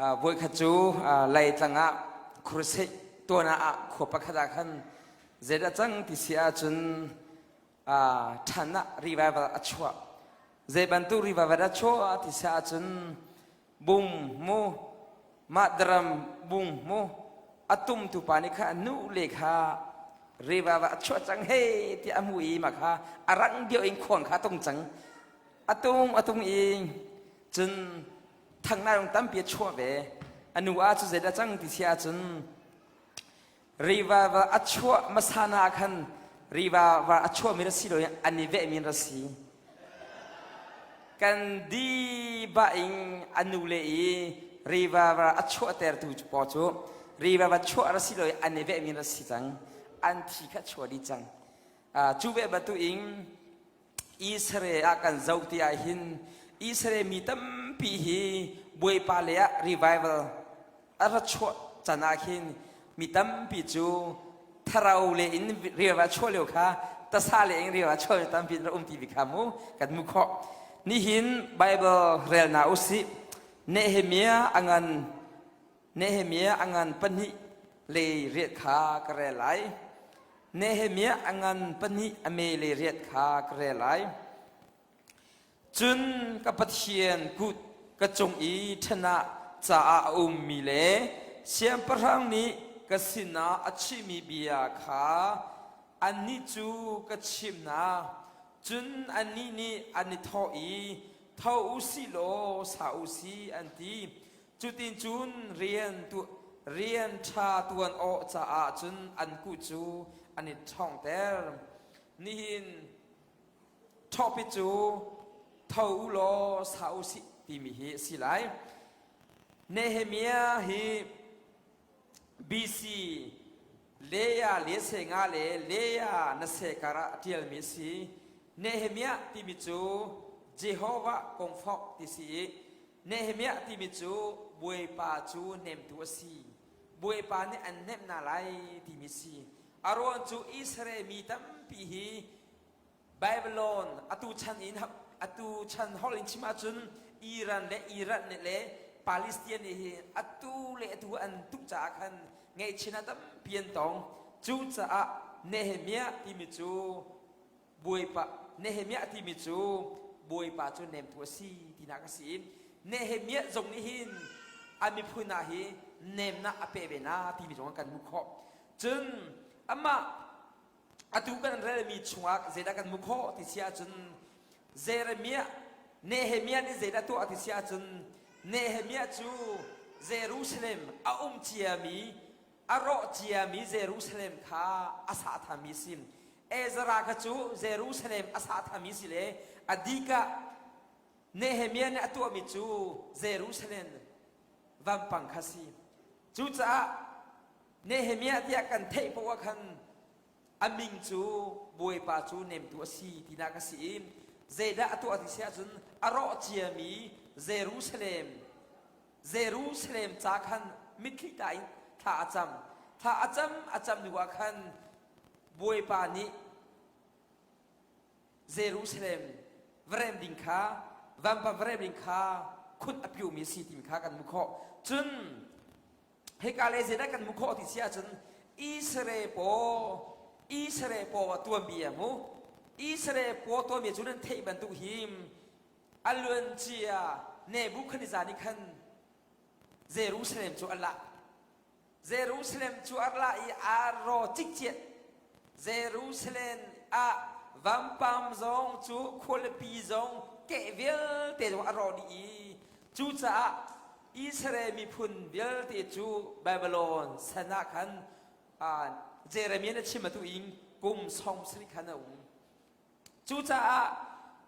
Voikhat cu Laitlang ah crusade tuan ah khua pakhat ah khan zeidah cang ti si ahcun ṭhan ah revival a chuah. Zei bantuk revival a chuah ti si ahcun bung mu mah drum bung mu a tumtu pa nih kha a nu le kha revival a chuah cang hei tiah a hmu i mah kha a rang deuh in khuang kha a tung cang. A tung a tung i cun thangnak rung tampi a chuah ve. A nu ah cu zeidah cang ti si ahcun riva a chuah hmasa na ah khan riva a chuahmi ra si lo in an i vehmi ra si. Kan di ba in a nu le i riva a chuahtertu paw cu riva va chuah ra si lo in an i vehmi ra si cang. An thi kha chuah dih cang. Cu ve bantuk in Israel ah kan zoh ti ah hin Israel mi tampi hi Bawipa lei ah revival a ra chuah can ah khin mi tampi cu thlarau le in revival chuah lio kha tasa le in revival chuah lio tampi in ra um ti bi kha mu kan mu khawh. Nihin Bible rel na usih. Nehemiah a ngan Nehemiah a ngan pahnih le riat kha ka rel lai. Nehemiah a ngan pahnih a me le riat kha ka rel lai. Cun ka Pathian kut ka cung i ṭhenah caah a ummi le siangpahrang nih ka sinah a chimmi bia kha annih cu ka chimh hna. Cun annih nih an i thawh i, Tho u sih law sa u sih, an ti. Cutin cun rian rian ṭha tuan awh caah cun an kuh cu an i ṭhawngter. Nihin topic cu tho u law sa u sih timi hi a si lai. Nehemiah hi BC Leah le Senga le Leah na se karah a ṭialmi a si. Nehemiah timi cu Jehovah kongfok ti si i Nehemiah timi cu Bawipa cu hnemtu a si. Bawipa nih an hnemh hna lai timi si. A ruang cu Israel mi tampi hi Babylon atu chan in atu chan holh in chim ahcun Iran le Iraq nih le Palestine nih hi atu le atu an tuk caah khan ngaihchia ah tampi an tong. Cucaah Nehemiah timi cu Bawipa Nehemiah timi cu Bawipa cu nemtu a si tinak a si i Nehemiah zong nih hin a miphun ah hi nemnak a pe ve na timi zong kan hmuh khawh. Cun amah atu kan relmi chungah zeidah kan hmuh khawh ti si ahcun Jeremiah Nehemiah nih zeidah tuah ti si ahcun Nehemiah cu Jerusalem a um ciami a rawh ciami Jerusalem kha a sa thami si. Ezra kha cu Jerusalem a sa thami si le a dikah Nehemiah nih a tuahmi cu Jerusalem vampang kha si. Cucaah Nehemiah tiah kan theih poah khan a min cu Bawipa cu nemtu a si tinak a si i zeidah a tuah ti si ahcun a rawh ciami Jerusalem Jerusalem ca khan mitthli tla in thla a cam. Thla a cam a cam hnu ah khan Bawipa nih Jerusalem va rem ding kha vampang va rem ding kha khun a piumi a si timi kha kan hmuh khawh. Cun hika le zeidah kan hmuh khawh ti si ahcun Israel paw Israel paw tuanbia mu Israel paw tuanbia cu nan theih bantuk hi A luancia Nebuchadnezzar nih khan Jerusalem cu a lah. Jerusalem cu a lah i aa ro cikciat. Jerusalem ah vampam zong cu khualipi zong keh vialte zong a rawh dih i cucaah Israel miphun vialte cu Babylon san ah khan Jeremiah nih a chim atu in kum 70 khan a um. Cucaah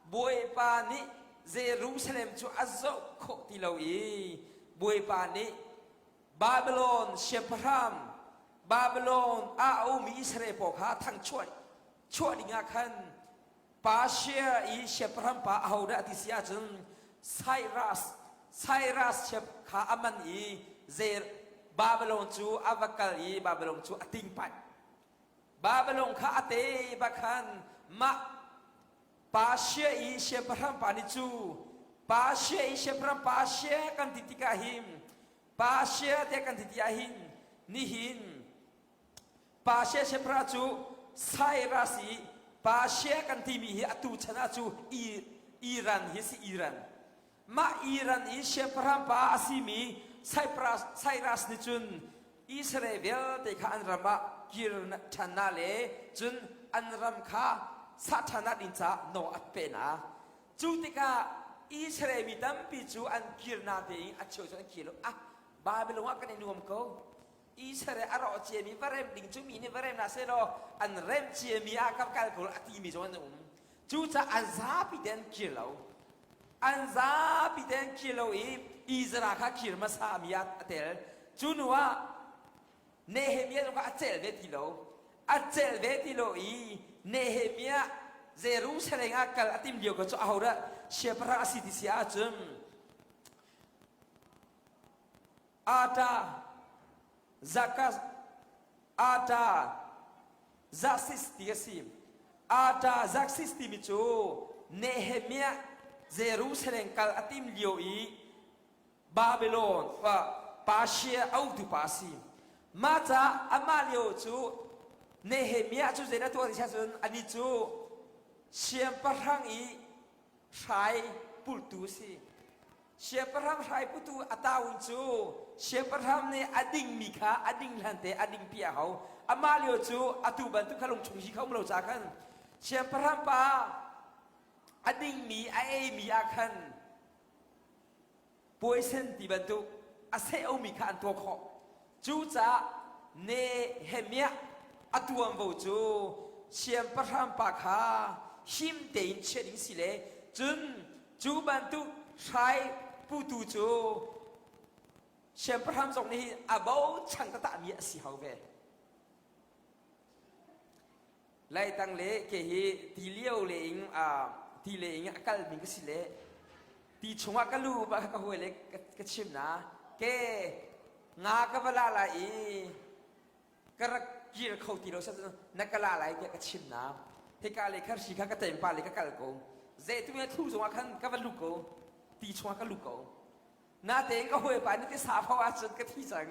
Bawipa nih Jerusalem cu a zoh khawh ti lo i Bawipa nih Babylon siangpahrang Babylon ah a ummi Israel pawl kha thangchuah chuah dingah khan Persia i siangpahrang pa ahodah ti si ahcun Cyrus Cyrus kha a man i Zer Babylon cu a va kal i Babylon cu a ting pai. Babylon kha a te bak khan mah Persia i siangpahrang pa nih cu Persia i siangpahrang Persia kan ti tikah hin. Persia tiah kan ti ti ahhin nihin Persia siangpahrang cu Cyrus i Persia kan timi hi atu chan ah cu Iran hi si Iran. Mah Iran i siangpahrang pa a simi Cyrus nih cun Israel vialte kha an ram ah kir ṭhan le cun an ram kha sah ṭhan ding caah nawl a pe hna. Cu tikah Israel mi tampi cu an kir natein a cheu cu an kir lo. Ah, Babylon ah kan i nuam ko. Israel a rawh ciami va rem ding cu mi nih va rem hna sehlaw an rem ciami ah ka kal ko a timi zong an um. Cucaah an zapi te an kir lo. An zapi te an kir lo i Ezra kha kir hmasa mi ah a tel. Cu hnu ah Nehemiah zong kha a celh ve ti lo. A celh ve ti lo i Nehemiah Jerusalem ah kal a tim lio ko cu ahodah siangpahrang a si ti si ahcun Ata Zakas Ata Zaxis ti a si. Ata Zaxis timi cu Nehemiah Jerusalem kal a tim lio i Babylon Persia autu pa a si. Mah ca amah lio cu Nehemiah cu zeidah tuah ti cun ani cu siangpahrang i hrai pultu a si. Siangpahrang hrai putu a taun cu siangpahrang nih a dingmi kha a ding hlan te a dingpi a hau. Amah lio cu atu bantuk kha lungchung hi kha um lo ca khan siangpahrang pa a dingmi a eimi ah khan poison ti bantuk a seh-omi kha an tuah khawh. Cucaah Nehemiah a tuanvo cu siangpahrang pa kha him tein chiah ding si le cun cu bantuk hrai putu cu siangpahrang zong nih a bochan taktakmi a si hau ve. Laitang le ke hi ti lio le ing ti le ing a kal mi ka si le ti chungah ka lu ba ka huai le ka chim na ke nga ka va la lai i ka rak kir kho ti lo sa na ka la lai tiah ka chim na hika le kha hri kha ka tem pa le ka kal ko ze tu me thu zongah khan ka va lu ko ti chungah ka lu ko Natein ka hawipa nih ti sa pho ahcun ka thi cang.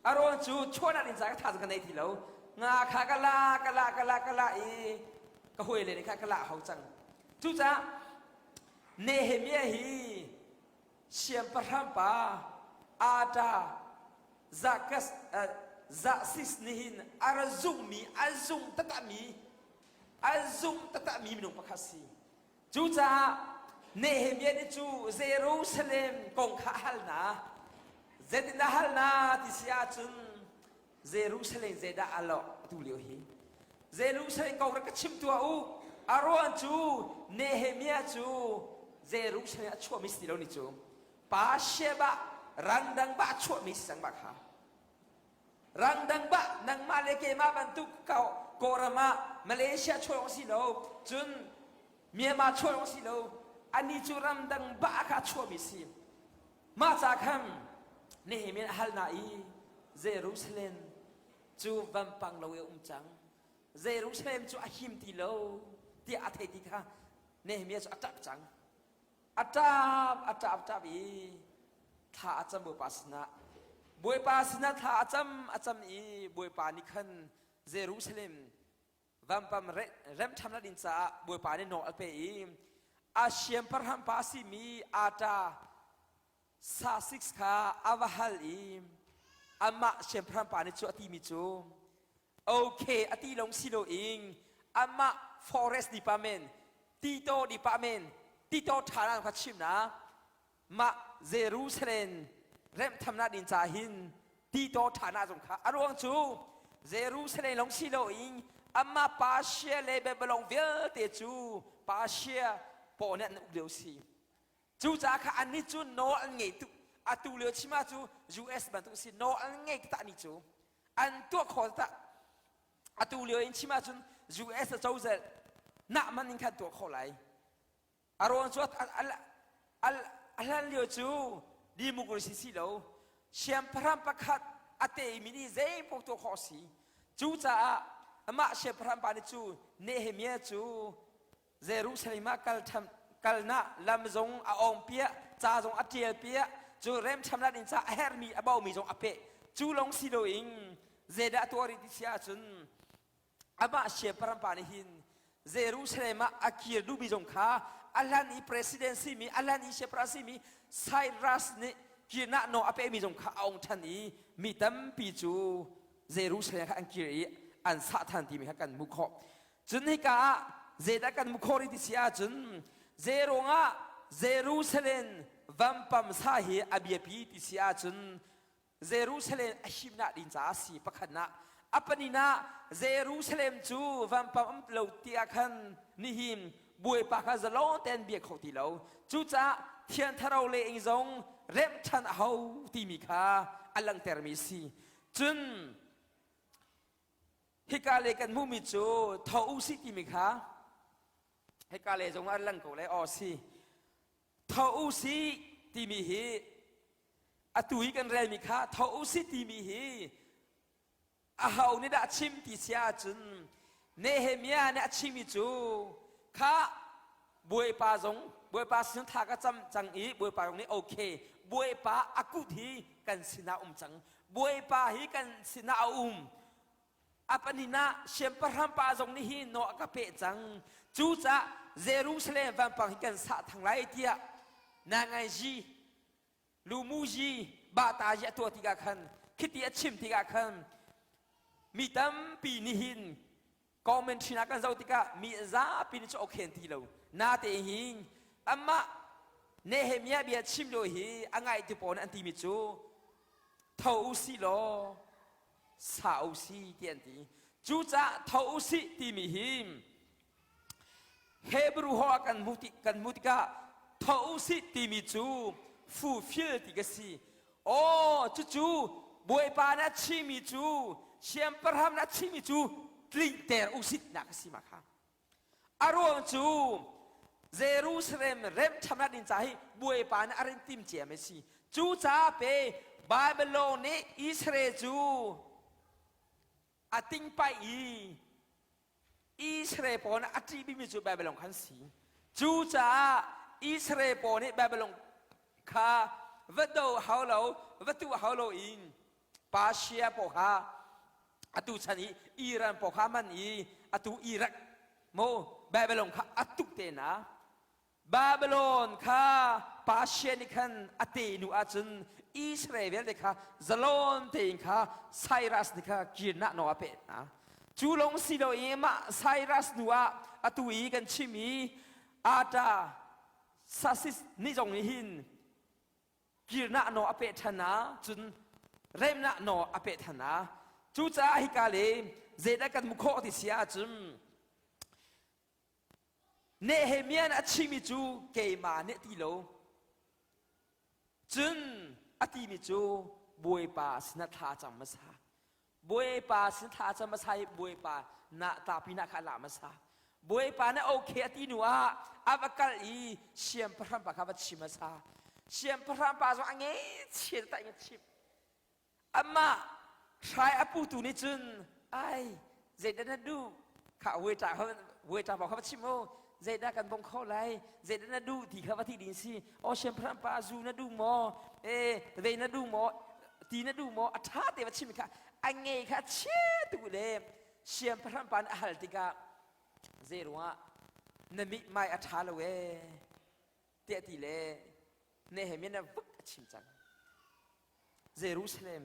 A rawn cu chuahnak ding ca ka tha ka nei ti lo. Nga kha ka la ka la ka la ka la i ka hawile nih kha ka la hau cang. Cucaah Nehemiah hi siangpahrang pa Ata Zakas Zasis nih hin a ra zummi a zum taktakmi a zum taktakmi minung pakhat si. Cucaah Nehemiah nih cu Jerusalem kong kha a hal hna. Zeitindah a hal hna ti si ahcun Jerusalem zeidah a lawh atu lio hi? Jerusalem kong rak ka chim tuah u. A ruang cu Nehemiah cu Jerusalem a chuahmi si lo ni cu. Pa Sheba rangdang ba a chuahmi si cang ba kha. Rangdang bah nangmah le keimah bantuk Kawlram ah Malaysia chuah si lo cun Myanmar chuah si lo ani cu ramdang bah kha chuahmi si mah ca khan Nehemiah a hal na i Jerusalem cu vampang lo i um cang Jerusalem cu a him ti lo tiah a thei ti kha Nehemiah cu a ṭap cang A ṭap, a ṭap, ṭap i thla a cam Bawipa sinah. Bawipa sinah thla a cam, a cam i Bawipa nih khan Jerusalem vampam remṭhamnak ding caah Bawipa nih nawl a pe i a siangpahrang pa a simi Ata Sasix kha a va hal i amah siangpahrang pa nih cu a timi cu okay a ti lawng si loin amah forest department Tito department Tito ṭha kha chim na mah Jerusalem remthamnak ding ca hin Tito ṭha na zong kha a ruang cu Jerusalem lawng si loin amah Persia le Babylon vialte cu Persia paw nih an uk lio si cucaah kha annih cu nawl an ngei tuk atu lio chim ah cu US bantuk si nawl an ngei taktak ni cu an tuah khawh taktak atu lio in chim ahcun US a cozah nah man in khan tuah khawh lai a rawn cu a hlan lio cu democracy si lo siangpahrang pakhat a teimi nih zei paoh tuah khawh si cucaah amah siangpahrang pa nih cu Nehemiah cu Jerusalem ah kal kalnak lam zong a ong piah ca zong a ṭial piah. Cu remthamnak ding caah a herhmi a baumi zong a peh. Cu lawng si loin zeidah a tuah rih ti si ahcun amah siangpahrang pa nih hin Jerusalem ah a kir duhmi zong kha a hlan i president simi a hlan i siangpahrang simi Cyrus nih kirnak nawl a pekmi zong kha a ong ṭhan i mi tampi cu Jerusalem kha an kir i an sah ṭhan timi kha kan hmuh khawh. Cun hika ah zeidah kan hmuh khawh rih ti si ahcun zeiruangah Jerusalem vampam sa hi a biapi ti si ahcun Jerusalem a himnak ding caah a si pakhatnak. A pahnihnak Jerusalem cu vampang um lo ti ah khan nihin Bawipa kha zalong tein bia kho ti lo. Cucaah Thiang Thlarau le ing zong remh ṭhan a hau timi kha a langhtermi a si. Cun hika le kan hmuhmi cu tho u sih timi kha hika le zong ah lang ko lai aw si. Tho u sih timi hi atu i kan relmi kha tho u sih timi hi aho nih dah a chim ti si ahcun Nehemiah nih a chimmi cu kha Bawipa zong Bawipa sin thla ka cam cang i Bawipa zong nih okay Bawipa a kut hi kan sinah um cang Bawipa hi kan sinah a um A pahnihnak siangpahrang pa zong nih hi nawl a ka peh cang. Cucaah Jerusalem vampang hi kan sah thang lai tiah Nangaiji, Lumuji, Bahtaji a tuah tikah khan khiti a chim tikah khan mi tampi nih hin commentary ah kan zoh tikah mi zapi nih cu okay an ti lo. Natein hin amah Nehemiah bia chim lio hi a ngaitu pawl nih an timi cu tho u sih law sa u si ti an ti. Cucaah tho u sih timi hi Hebrew ho ah kan hmuh kan hmuh tikah tho u sih timi cu fulfill ti ka si. Aw cucu Bawipa nih a chimmi cu siangpahrang nih a chimmi cu tlinter u sih tinak a si ma kha. A ruang cu Jerusalem remṭhamnak ding ca hi Bawipa nih a rin tim ciami a si. Cucaah pe Babylon nih Israel cu a tingpaih i Israel pawl nih a ṭih bikmi cu Babylon khan si. Cucaah Israel pawl nih Babylon kha va do hau lo, va tuh hau lo in Persia pawl kha atu chan i Iran pawl kha man i atu Iraq mo Babylon kha a tuk te na Babylon kha Persia nih khan a te nu ahcun Israel vialte kha zalon tein kha Cyrus nih kha kirnak nawl a pek hna. Cu lawng si lo i mah Cyrus nu ah atu i kan chim i Ata Sasis nih zong nih hin kirnak nawl a peh ṭhan ah cun remnak nawl a peh ṭhan ah cucaah hika le zeidah kan hmuh khawh ti si ahcun Nehemiah nih a chimmi cu keimah nih ti lo cun a timi cu Bawipa sinah thla cam hmasa Bawipa sin thla cam hmasa i Bawipa na tlapi na kha a la hmasa. Bawipa nih okay a ti hnu ah a va kal i siangpahrang pa kha va chim hmasa. Siangpahrang pa zong a ngeichia tak in a chimh. Amah hrai a putu nih cun ai zeidah na duh kha waiter kha waiter pa kha va chim u zeidah kan bong kho lai zeidah na duh ti kha va ti ding si o siangpahrang pa zu na duh maw e vei na duh maw ti na duh maw a ṭha te va chim kha a ngei kha a chia tuk le siangpahrang pa nih a hal tikah zei ruangah na mihmai a ṭha lo ee tiah ti le Nehemiah nih vuk a chim cang Jerusalem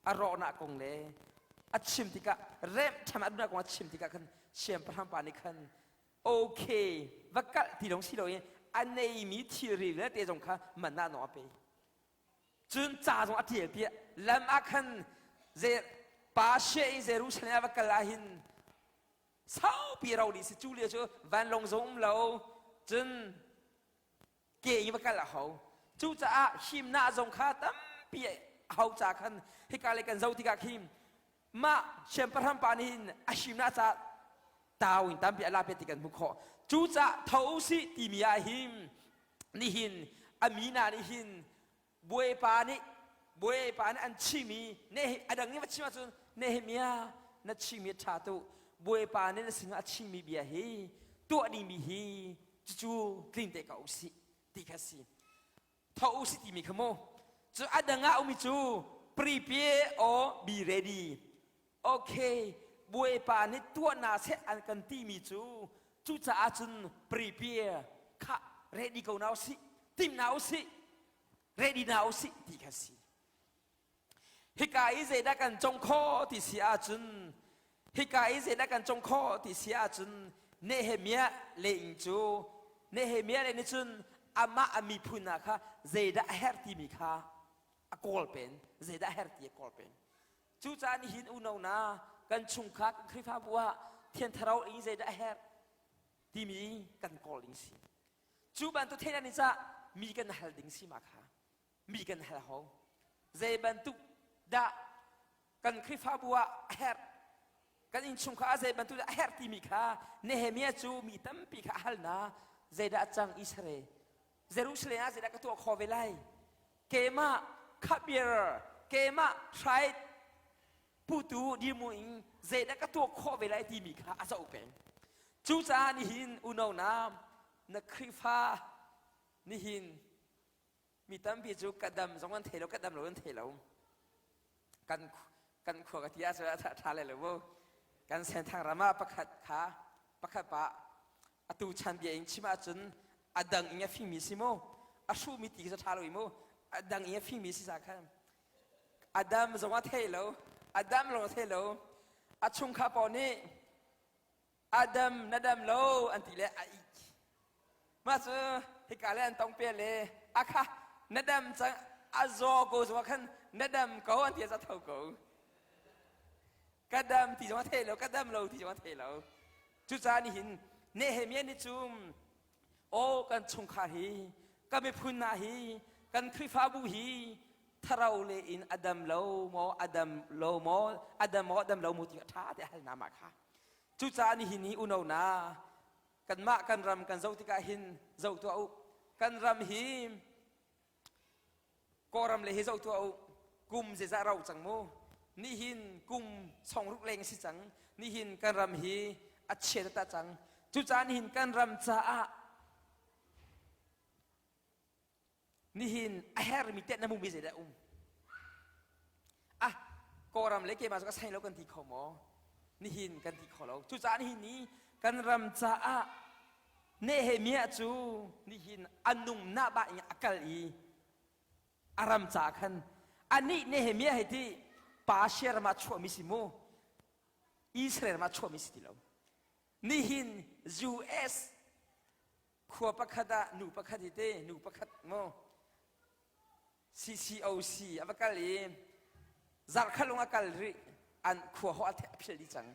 a rawhnak kong le a chim tikah remh ṭhan a duhnak kong a chim tikah khan siangpahrang pa nih khan okay va kalh ti lawng si loin a neimi thilri vialte zong kha man ah nawl a pe Cun ca zong a ṭial piah. Lam ah khan Persia i Jerusalem ah va kal ah hin saupi ro dih si cu lio cu vanlawng zong um lo cun ke in va kal a hau. Cucaah himnak zong kha tampi a hau ca khan hika le kan zoh tikah khin mah siangpahrang pa nih hin a himnak ca tau in tampi a la piah ti kan hmuh khawh. Cucaah tho u sih timi ah hin nihin a mi hna nih hin Bawipa nih Bawipa nih an chim i ne a dang nih va chim ahcun Nehemiah na chimmi ṭha tu Bawipa nih na sinah a chimmi bia hi tuah dingmi hi cucu tling te ko usih ti kha si. Tho u si timi kha mu. Cu a dang ah umi cu prepare or be ready. Okay, Bawipa nih tuah na seh an kan timi cu cucaah cun prepare kha ready ko na usih, tim na usih, ready na usih ti kha si. Hika i zeidah kan cong khawh ti si ahcun hika i zeidah kan cong khawh ti si ahcun Nehemiah leing cu Nehemiah le nih cun amah a miphun ah kha zeidah a herh timi kha a kawl pen zeidah a herh ti a kawl pen cucaah nihin unau na kan chungkhar kan Khrihfabu ah Thiang Thlarau in zeidah a herh timi kan kawl ding si cu bantuk theihnak nih cah mi kan hal ding si ma kha mi kan hal ho zei bantuk dah kan Khrihfabu ah a herh kan innchungkhar ah zei bantuk dah a herh timi kha Nehemiah cu mi tampi kha a hal na zeidah a cang Israel Jerusalem ah zeidah ka tuah khawh ve lai keimah cupbearer keimah hrai putu dirmu in zeidah ka tuah khawh ve lai timi kha a zoh peng cucaah nihin unau na na Khrihfa nihin Mi tampi cu ka dam zong an thei lo, ka dam lo an thei lo. Kan kan khua ka ti ahcun a ṭha lai lo mu. Kan Senthang ram ah pakhat kha pakhat pa atu chan bia in chim ahcun a dang in a fingmi si mu. A hruhmi ti khi ṭha lo i mu. A dang in a fingmi si sa khan. A dam zong a thei lo. A dam lawng a thei lo. A chungkhar pawl nih Adam na dam lo an ti le a ik. Mah cu hika le an tong pe le a kha na dam cang a zaw ko zong ah khan na dam ko an ti a tho ko. Ka dam ti zong a thei lo, ka dam lo ti zong a thei lo. Cucaah nihin Nehemiah nih cu aw kan chungkhar hi ka miphun hna hi kan Khrihfabu hi tharau le in a dam lo maw a dam lo maw a dam maw a dam lo maw ti a ṭha te a hal na mah kha Cucaah nihin hi unau na kanmah kan ram kan zoh tikah hin zoh tuah u. Kan ram hi Kawlram le hi zoh tuah u. Kum zeizah rau cang mu. Nihin kum songruk leng si cang. Nihin kan ram hi a chia ta cang. Cucaah nihin kan ram caah Nihin a hermi teh na hmumi zeidah um? Ah, Kawlram le keimah cu ka sai lo kan ti kho maw? Nihin kan ti kho lo. Cucaah nihin ni kan ram caah Nehemiah cu nihin a nung na ba in a kal i a ram caah khan anih Nehemiah hei ti Persia ram ah chuahmi si mu Israel ram ah chuahmi si ti lo. Nihin US khua pakhat ah nu pakhat hi te nu pakhat mu CCOC a va kal i zarkhat lung a kal rih an khua hawh a phil dih cang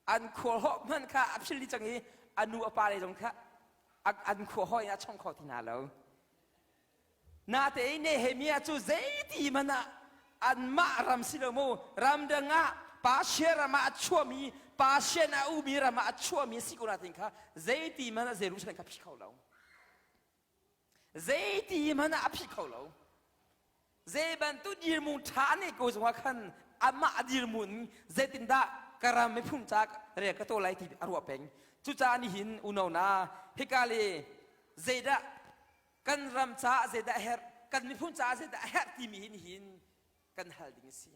an khua hawh hmanh kha a phil dih cang i a nu a pa le zong kha an khua hawh in a chong kho ti hna lo Natein Nehemiah cu zeiti hmanh ah anmah ram si lo mu ramdang ah Persia ram ah a chuahmi Persian a umi ram ah a chuahmi si ko natin kha zeiti hmanh ah Jerusalem kha phi kho lo zeiti hmanh ah a phi kho lo zei bantuk dirhmun ṭha ne ko zongah khan amah a dirhmun zeitindah ka ram miphun ca rel ka taw lai ti a ruah peng cucaah nihin unau na hika le zeidah kan ram caah zeidah a herh kan miphun caah zeidah a herh timi hin hin kan hal ding a si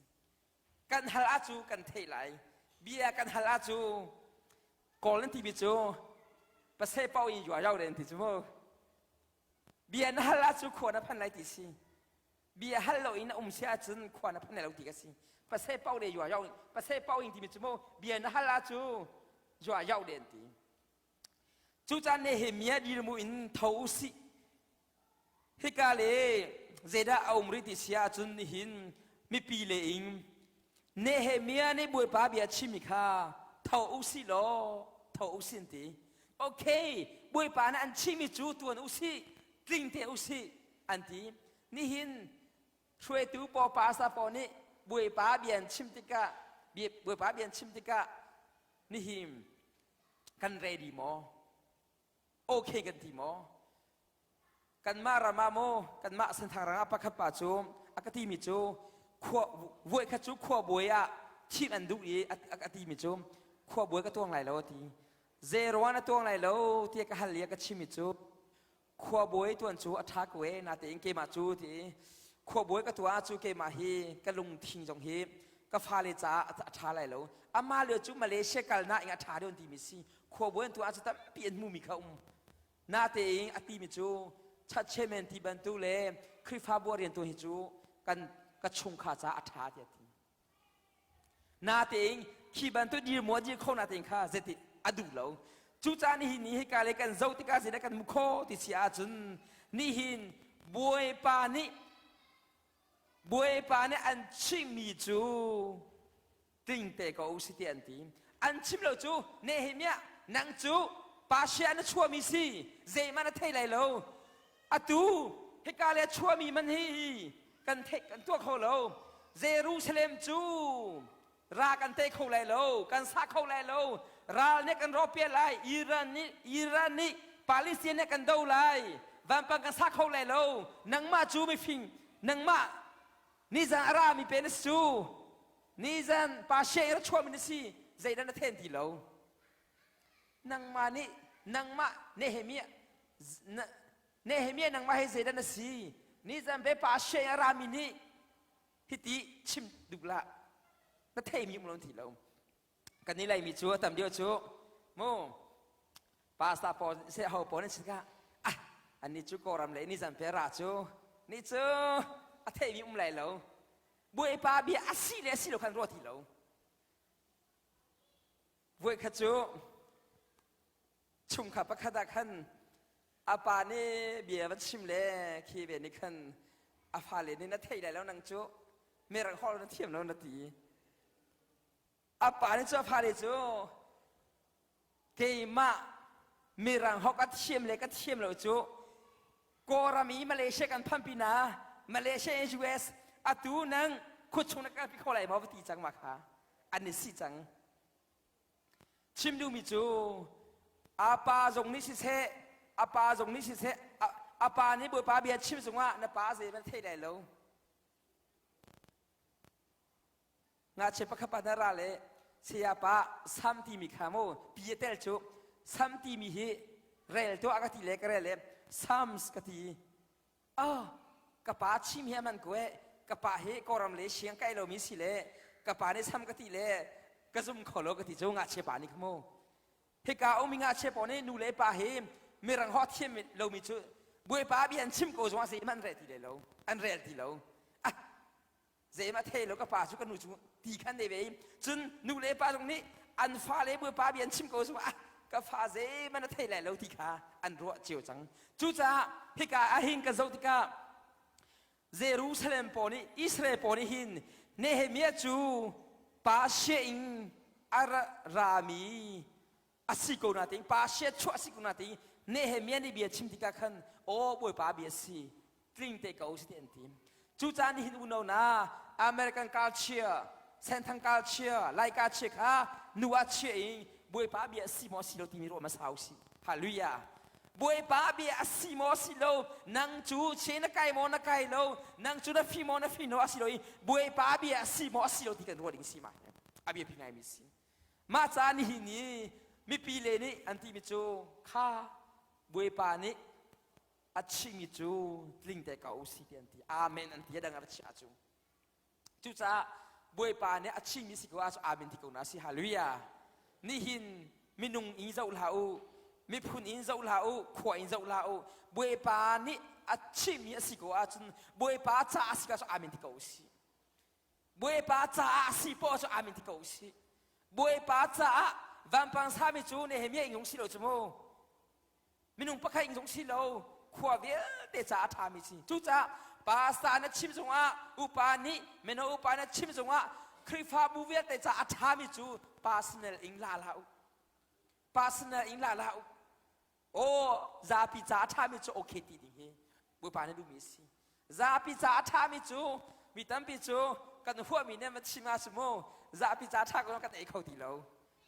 kan hal ahcu kan theih lai bia kan hal ahcu kawl an timi cu pasei pau in yua yau den ti cu mu bia na hal ahcu khua na phan lai ti si bia hal lo in a um si ahcun khua na phan lai lo ti ka si pasei pau de yua yau pasei pau in timi cu mu bia na hal ahcu yua yau den ti Cucaah Nehemiah dirmu in tho u sih. Hika le zeidah a um rih ti si ahcun nihin mipi le ing Nehemiah nih Bawipa bia chimmi kha tho u sih law tho u sih an ti. Okay, Bawipa nih an chimmi cu tuan u sih, tling te u sih an ti. Nihin hruaitu paw pastor pawl nih Bawipa bia an chim tikah Bawipa bia an chim tikah nihin kan ready maw? Okay kan ti maw? Kanmah ram ah maw kanmah Senthang ram ah pakhat pa cu a ka timi cu khua vuai khat cu khua buai ah thim an duh i a timi cu khua buai ka tuang lai lo a ti. Zeruan a tuang lai lo tiah ka hal i a ka chimi cu. Khuabawi tuan cu a ṭha ko ee natein keimah cu ti khuabawi ka tuah cu keimah hi ka lungthin zong hi ka fale caah a ṭha lai lo. Amah lio cu Malaysia kalnak in a ṭha deuh an timi si. Khuabawi an tuah cu tampi an hmumi kha um. Natein a timi cu chachemen ti bantuk le Khrihfabu rian tuan hi cu kan ka chungkhar caah a ṭha tiah a ti. Natein khi bantuk dirmaw dir kho natein kha zeiti a duh lo. Cucaah nihin ni hika le kan zoh tikah zeidah kan hmu kho ti si ahcun nihin Bawipa nih Bawipa nih an chimmi cu tling te ko si ti an ti. An chim lo cu Nehemiah nang cu Persia na chuahmi si zeihmanh na thei lai lo. Atu hika le chuahmi man hi kan theih kan tuah kho lo. Jerusalem cu ra kan tei kho lai lo, kan sa kho lai lo. Ral nih kan rawh piah lai, Iran nih Iran nih Palestine nih kan do lai. Vampang kan sa kho lai lo. Nangmah cu mifing, nangmah nizan a rami pe na si cu. Nizan Persia i ra chuahmi na si, zeidah na then ti lo. Nangmah nih nangmah Nehemiah Nehemiah nangmah hi zeidah na si? Nizan ve pa she a rami nih hiti chim duh lah na theimi um lo ti lo. Kan ni laimi cu a tam deuh cu mu pastor pawl se ho pawl nan sin ka ah anni cu kawram le nizan pe ra cu ni cu a theimi um lai lo. Bawipa bia a si le a si lo khan ruah ti lo. Voikhat cu chungkhar pakhat ah khan a pa nih bia va chim le khi ve nih khan a fale nih na thei lai lo nang cu mirang holh na thiam lo na ti. A pa nih cu a fale cu keimah mirang holh ka thiam le ka thiam lo cu Kawlram i Malaysia kan phanh pinah Malaysia in US atu nang khuachung na kalpi kho lai maw va ti cang ma kha an i si cang. Chim duhmi cu a pa zong nih siseh a pa zong nih siseh a pa nih Bawipa bia chim zongah na pa zei hmanh thei lai lo. Ngakchia pakhat pa na ra le saya pa sam timi kha mu pi a tel cu sam timi hi rel tuah ka ti le ka rel le Psalms ka ti. Oh, ka pa chim hi a man ko eh. Ka pa hi Kawlram le siang kai lomi si le ka pa nih sam ka ti le ka zum kho lo ka ti cu ngakchia pa nih kha mu. Hika ummi ngakchia pawl nih nu le pa hi mirang ho thiam lomi cu Bawipa bia an chim ko zong ah zeihmanh an rel ti lo. An rel ti lo. Ah, zeihmanh thei lo ka pa cu ka nu cu ti khan dei ve cun nu le pa zong nih an fale bawipa bia an chim ko zong ah ka fa zeihmanh a thei lai lo ti kha an ruah cio cang cucaah hika ahhin ka zoh tikah Jerusalem pawl nih Israel pawl nih hin Nehemiah cu Persia in a rami a si ko natein Persia chuah a si ko natein Nehemiah nih bia chim tikah khan aw Bawipa bia si tling te ko si ti an ti. Cucaah nihin unau na American culture, Senthang culture, Lai culture kha nu ah chia in Bawipa bia a si maw si lo timi ruah hmasa u sih. Hallelujah. Bawipa bia a si maw si lo, nang cu che na kai maw na kai lo, nang cu na fi maw na fi no a si lo i Bawipa bia a si maw a si lo ti kan ruah ding si ma. A biapi ngaimi si. Mah ca nihin i mipi le nih an timi cu kha Bawipa nih a chimmi cu tling te ko si ti an ti. Amen an ti a dang a chia cu. Cucaah Bawipa nih a chimmi si ko ah amen ti ko na si. Hallelujah. Nihin minung in zoh hlah u, miphun in zoh hlah u, khua in zoh hlah u. Bawipa nih a chimmi a si ko ahcun Bawipa ca a si ko ahcun amen ti ko si. Bawipa caah a si poah cu amen ti ko usih. Bawipa caah vampang sami cu Nehemiah ing zong si lo cu mu. Minung pakhat ing zong si lo. Khua vialte caah a ṭhami si. Cucaah pastor na chim zongah upa nih mino upa na chim zongah Khrihfabu vialte caah a ṭhami cu personal ing la hlah u. Personal ing la hlah u. Aw zapi ca a ṭhami cu okay ti ding hi Bawipa nih duhmi a si. Zapi ca a ṭhami cu mi tampi cu kan huahmi nih van chim ah cu mu zapi ca ṭha ko kan ei kho ti lo.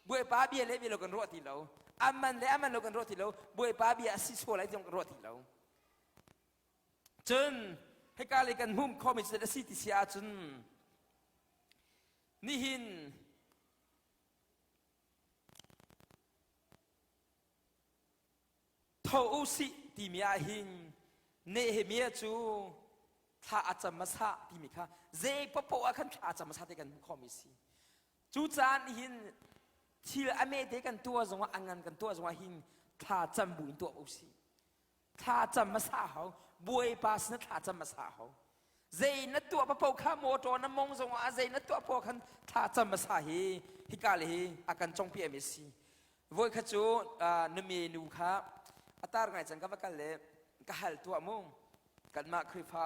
Bawipa bia le bia lo kan ruah ti lo. Aman le aman lo kan ruah ti lo. Bawipa bia a si sual lai ti kan ruah ti lo. Cun hika le kan hmuh khomi cu a si ti si ahcun nihin Tho u sih. timi ah hin Nehemiah cu thla a cam hmasa timi kha zei paohpaoh ah khan thla a cam hmasa ti kan hmuh khawhmi si. Cu caan hin thil a mete kan tuah zongah a ngan kan tuah zongah hin thla cam bu in tuah u sih. Thla cam hmasa hau. Bawipa sin thla cam hmasa hau. Zei na tuah paoh kha motor na mong zongah zei na tuah paoh khan thla cam hmasa hi hika le hi a kan congpiah mi si. Voi kha cu na me nu kha a tar ngai cang ka va kal le ka hal tuah mu. Kanmah Khrihfa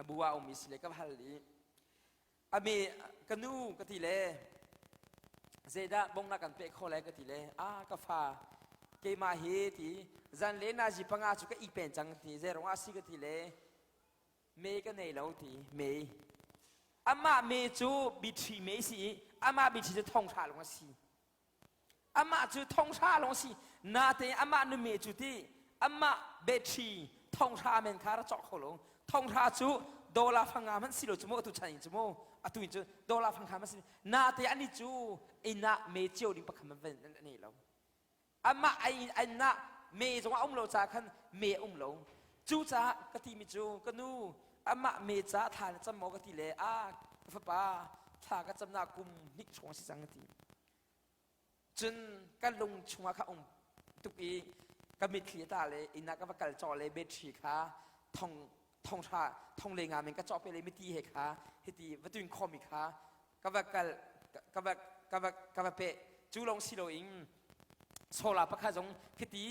bu ah ummi si le ka va hal i a me ka nu ka ti le zeidah bongnak kan pek kho lai ka ti le a ka fa keimah hi ti zan le nazi panga cu ka i pen cang ti zei ah si ka ti le me ka nei lo ti me amah me cu bitri me si i amah bitri cu thong hra lung a si Amah cu thonghra lawng si. Natein amah nume cu ti amah battery thonghra men kha ra cawk kho lo. Thonghra cu dollar fanga hmanh si lo cu mu atu chan in cu mu atu in cu dollar fangha hmanh si. Natein ani cu inn ah me cio ding pakhat hmanh van an nei lo. Amah ai inn ah me zong a um lo caah khan me a um lo. Cucaah ka timi cu ka nu amah me ca thla na cam maw ka ti le a ka fapa thla ka camnak kum hnih hrawng a si cang ka ti. Cun ka lung chungah kha um tuk i ka mitthli a tla le inn ah ka va kal cawh le battery kha thong thong hra thong le nga men ka cawh pe le miti he kha hiti va tuin khawmi kha ka va kal ka va ka va ka va peh cu lawng si loin solar pakhat zong khiti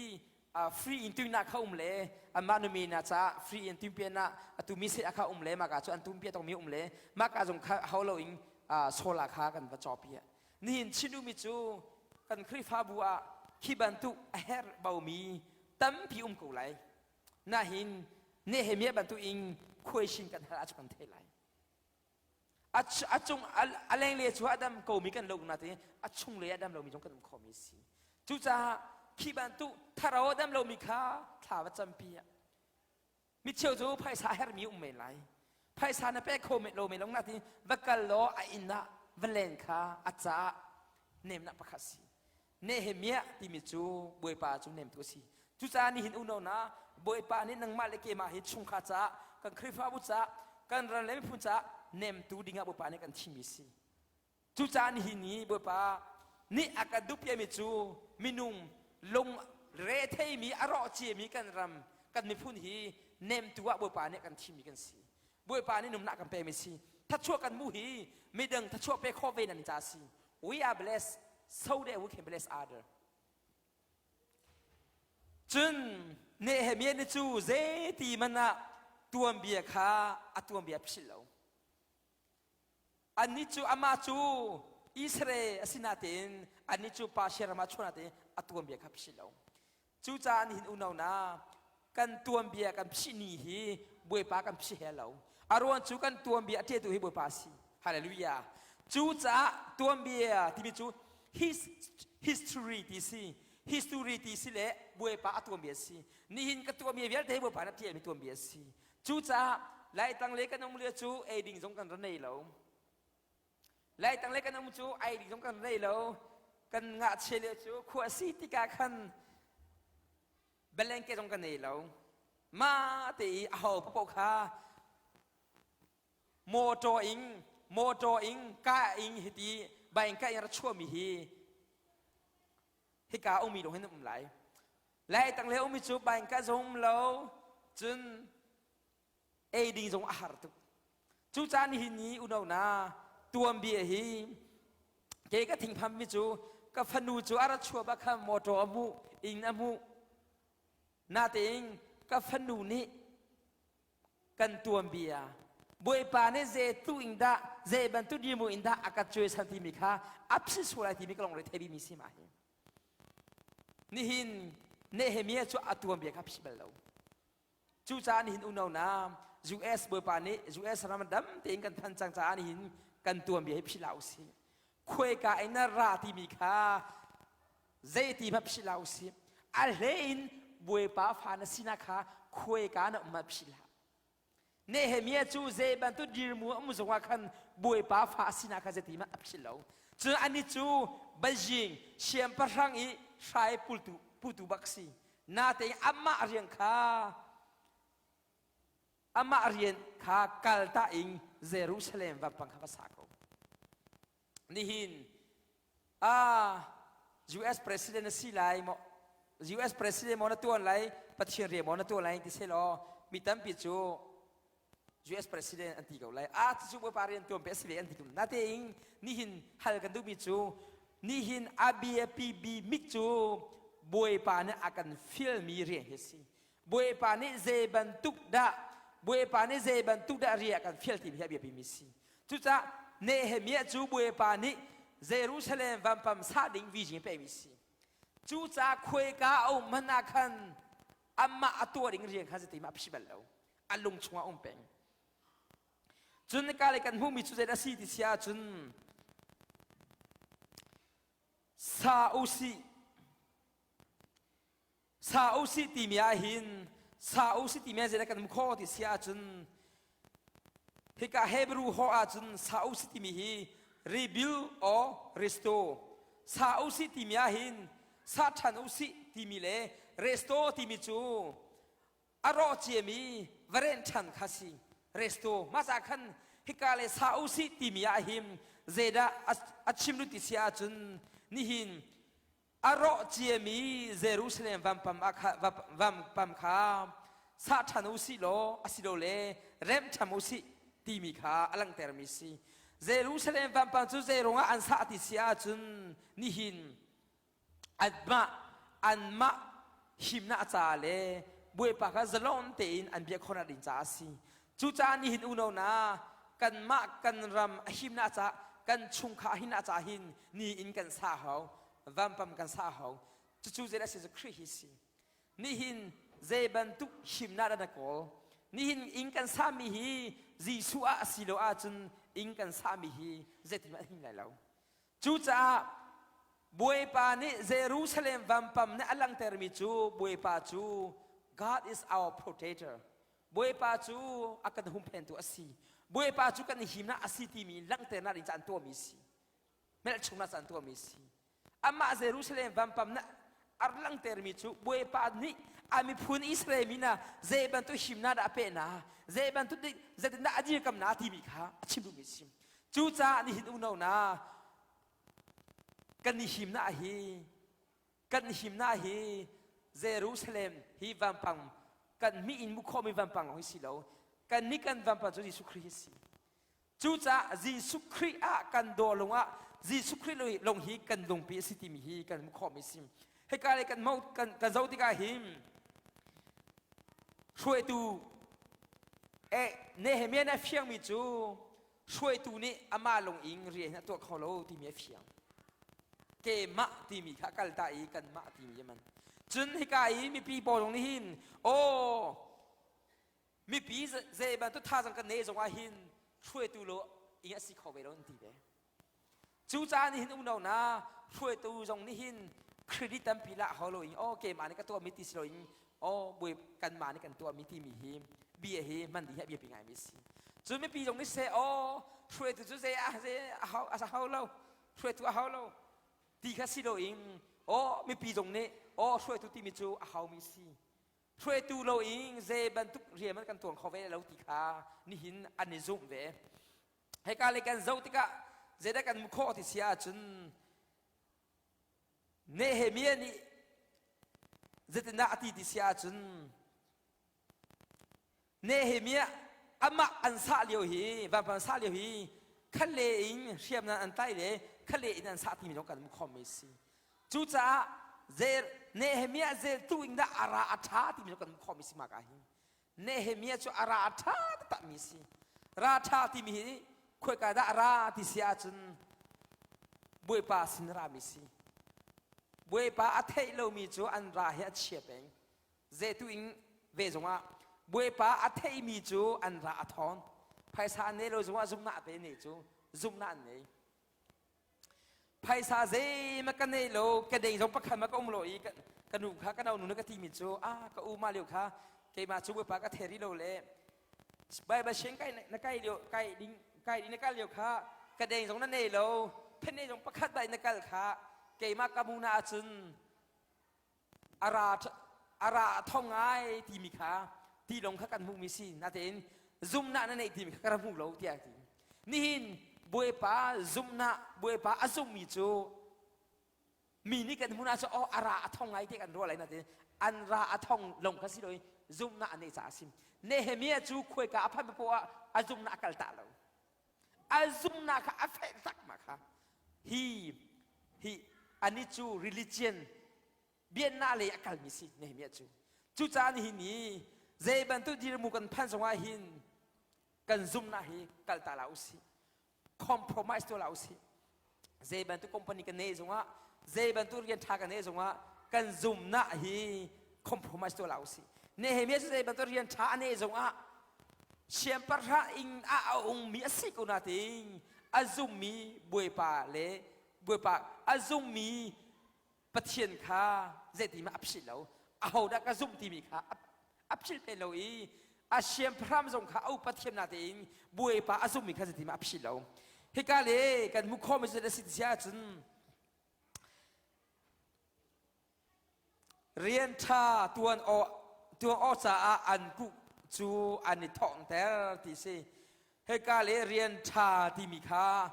free in tuinak kha um le anmah numi na caah free in tuinpian ah atu mi se kha um le maka cu an tumpiah tongmi um le maka zong kha hau loin solar kha kan va cawpi Nihin Chin ummi cu kan Khrihfabu ah khi bantuk a herh baumi tampi um ko lai. Nahin Nehemiah bantuk in khuaishin kan hal ahcun kan theih lai. A cung a lengle cu a dam komi kan lo natein a chunglei a dam lomi zong kan um khomi a si. Cucaah khi bantuk thlarau a dam lomi kha thla va campi ah Micheu cu phaisa a herhmi um men lai. Phaisa na pek kho men lo men lo natin va kal law a inn ah va len kha a caah nemnak pakhat si. Nehemiah timi cu Bawipa cu nemtu a si. Cucaah nihin unau na Bawipa nih nangmah le keimah hi chungkhar caah kan Khrihfabu caah kan ram le miphun caah nemtu dingah Bawipa nih kan thimmi si. Cucaah nihin ni Bawipa nih a kan duhpiakmi cu minung lung retheimi a rawh ciami kan ram kan miphun hi nemtu ah Bawipa nih kan thimmi kan si. Bawipa nih numnak kan pekmi si. Thachuah kan mu hi midang thachuah pe khawh ve nan ca si. We are blessed so that we can bless other. Cun Nehemiah nih cu zeiti man ah tuanbia kha a tuanbia philh lo. Annih cu amah cu Israel a si natein annih cu Persia ram ah chuah natein a tuanbia kha philh lo. Cucaah nihin unau na kan tuanbia kan phih ni hi Bawipa kan phih he lo. A ruang cu kan tuanbia a ṭiatu hi Bawipa a si. Hallelujah. Cucaah tuanbia timi cu his history ti si. History ti si le Bawipa a tuanbia a si. Nihin ka tuanbia vialte hi Bawipa nih a ṭialmi tuanbia a si. Cucaah Laitlang le kan um lio cu ei ding zong kan ra nei lo. Laitlang le kan um cu ei ding zong kan nei lo. Kan ngahchia lio cu khua si tikah khan belengke zong kan nei lo. Ma te i a ho paoh kha motor ing motor ing ka ing hiti baing ka ing ra chuahmi hi hika ummi lawng hin um lai. Laitang le ummi cu baingka zong um lo cun ei ding zong a har tuk. Cucaah nihin ni unau na tuanbia hi ke ka thingpham mi cu ka fanu cu a ra chuah bak kha motor a hmuh inn a hmuh natein ka fanu nih kan tuanbia Bawipa nih zei tu in dah zei bantuk dirhmun in dah a ka cuaisan timi kha a phi sual lai timi ka lungre thei mi si ma hi Nihin Nehemiah cu a tuanbia kha phih bal lo. Cucaah nihin unau na US Bawipa nih US ram dam tein kan phan cang caah nihin kan tuanbia hi phih hlah usih. Khuaika in na ra timi kha zeiti hmanh phih hlah usih. A hlei in Bawipa fa na sinak kha khuaika na um ah phih hlah. Nehemiah cu zei bantuk dirmu a um zongah khan Bawipa fa a sinak kha zeiti hmanh a philh lo. Cun anih cu Beijing siangpahrang i hrai pultu putu bak si. Natein amah rian kha amah rian kha kalta in Jerusalem vampang kha va sa ko. Nihin ah US president na si lai maw US president maw na tuan lai Pathian rian maw na tuan lai ti selaw mi tampi cu US president an ti ko lai. Ah cucu Bawipa rian tuan pe a si ve an ti ko. Natein nihin hal kan duhmi cu nihin a biapi bik cu Bawipa nih a kan fialmi rian hi a si. Bawipa nih zei bantuk dah Bawipa nih zei bantuk dah rian a kan fial timi hi a biapimi a si. Cucaah Nehemiah cu Bawipa nih Jerusalem vampam sah ding vision pekmi a si. Cucaah khuaika a um hmanh ah khan amah a tuah ding rian kha zeitin a phi bal lo. A lung chungah um peng. Cun ka le kan hmuhmi cu zei a si ti si ahcun sa usih sa usih timi ah hin sa usih timi ah zeidah kan hmuh khawh ti si ahcun hika Hebrew ho ahcun sa usih timi hi rebuild or restore sa usih timi ah hin sa ṭhan usih timi le restore timi cu a rawh ciami va renh ṭhan kha si resto masa khan hika le sa usih timi ah hin zeidah a chim lu ti si ahcun nihin a rawh ciami Jerusalem vampam vampam kha sah ṭhan usih law asilole remh ṭham usih timi kha a langhtermi si. Jerusalem vampang cu zei ruangah an sah ti si ahcun nihin anmah anmah himnak ca le Bawipa kha zalon tein an biak khawhnak ding caah a si. Cucaah nihin unau na kanmah kan ram a himnak caah kan chungkhar a himnak caah hin ni in kan sa hau vampam kan sa hau cucu zei a si cu Khrih hi si. Nihin zei bantuk himnak dah na kawl? Nihin inn kan sami hi Jesuh ah a si lo ahcun inn kan sami hi zeitin a him lai lo. Cucaah Bawipa nih Jerusalem vampam nih a langhtermi cu Bawipa cu God is our protector. Bawipa cu a kan humphentu a si. Bawipa cu kan himnak a si timi langhternak ding ca an tuahmi a si. Hmelchungnak ca an tuahmi a si. Amah Jerusalem vampam nih a langhtermi cu Bawipa nih a miphun Israel mi hna zei bantuk himnak dah a peh hna, zei bantuk zeitindah a dirkam hna timi kha a chim duhmi a si. Cucaah nihin unau na kan i himnak hi kan himnak hi Jerusalem hi vampang kan mi in hmuh khawhmi vampang lawng hi si lo kan nih kan vampang cu Jesuh Khrih hi si. Cucaah Jesuh Khrih ah kan daw lungah Jesuh Khrih lung hi kan lungpi a si timi hi kan hmuh khawhmi si. Hika le kan mo kan kan zoh tikah hin hruaitu eh Nehemiah nih a fiangmi cu hruaitu nih amah lung in rian a tuah kho lo timi a fiang. Keimah timi kha kal ta i kanmah timi a man. Cun hika i mipi pawl zong nih hin aw mipi zei bantuk thazang kan nei zong ah hin hruaitu lo ing a si kho ve lo an ti ve. Cucaah nihin unau na hruaitu zong nih hin credit tampi lah hau lo in aw keimah nih ka tuahmi ti si loin aw bawi kanmah nih kan tuahmi timi hi bia hi hman ding hi a biapi ngaimi a si. Cun mipi zong nih seh aw hruaitu cu zei ah zei a hau a hau lo hruaitu a hau lo ti kha si loin aw mipi zong nih aw hruaitu timi cu a haumi si. Hruaitu loin zei bantuk rian man kan tuan kho ve lo ti kha nihin an i zumh ve. Hika lei kan zoh tikah zeidah kan hmuh khawh ti si ahcun Nehemiah nih zeitindah a ti ti si ahcun Nehemiah amah an sah lio hi vanpang sah lio hi khalle in hriamnam an tlai le khalle in an sah timi zong kan hmuh khawhmi a si. Cucaah Nehemiah zeltu in dah a ra a ṭha timi zong kan hmuh khawhmi a si mah ka hin. Nehemiah cu a ra a ṭha taktakmi a si. Ra ṭha timi hi khoika dah a ra ti si ahcun Bawipa sin a rami si. Bawipa a theih lomi cu an ra hi a chia peng. Zetu in ve zongah Bawipa a theihmi cu an ra a thawn. Phaisa an nei lo zongah zumhnak te nei cu zumhnak an nei. Phaisa zeihmanh ka nei lo, ka deng zong pakhat ma ka um lo i ka nu kha ka nu nih ka timi cu ah ka u mah lio kha keimah cu Bawipa ka thei rih lo le Baibal siang kai na kai lio kai ding kai ding na kal lio kha ka deng zong na nei lo phene zong pakhat bai na kal kha keimah ka mu na ahcun a ra. A ra a thong ngai timi kha ti lawng kha kan hmuhmi si. Natein zumnak na neih timi kha ka ra hmu lo tiah a ti. Nihin Bawipa zumnak, Bawipa a zummi cu mi nih kan hmun ahcun oh a ra a thong ngai te kan ruah lai natin an ra a thong lawng kha si lo i zumnak an neih caah a si. Nehemiah cu khuaika a phanh poah ah a zumnak a kal tah lo. A zumnak kha a feh tak ma kha. Hi hi ani cu religion biaknak lei a kalmi si Nehemiah cu. Cucaah nihin ni zei bantuk dirmu kan phan zongah hin kan zumnak hi kal ta la usih. Compromise tuah la usih. Zei bantuk company kan nei zongah, zei bantuk rian ṭha kan nei zongah kan zumnak hi compromise tuah la usih. Nehemiah cu zei bantuk rian ṭha a nei zongah siangpahrang inn ah a ummi a si ko nain a zummi Bawipa le Bawipa a zummi Pathian kha zeitimah a philh lo. Ahodah ka zumh timi kha a philh pe lo i a siangpahrang zong kha a upat thiam natein Bawipa a zummi kha zeitimah a philh lo. Hika le kan hmuh khawhmi cu a si ti ahcun rian ṭha tuan awk tuan awk caah an kuh cu an i thawngter ti si. Hika le rian ṭha timi kha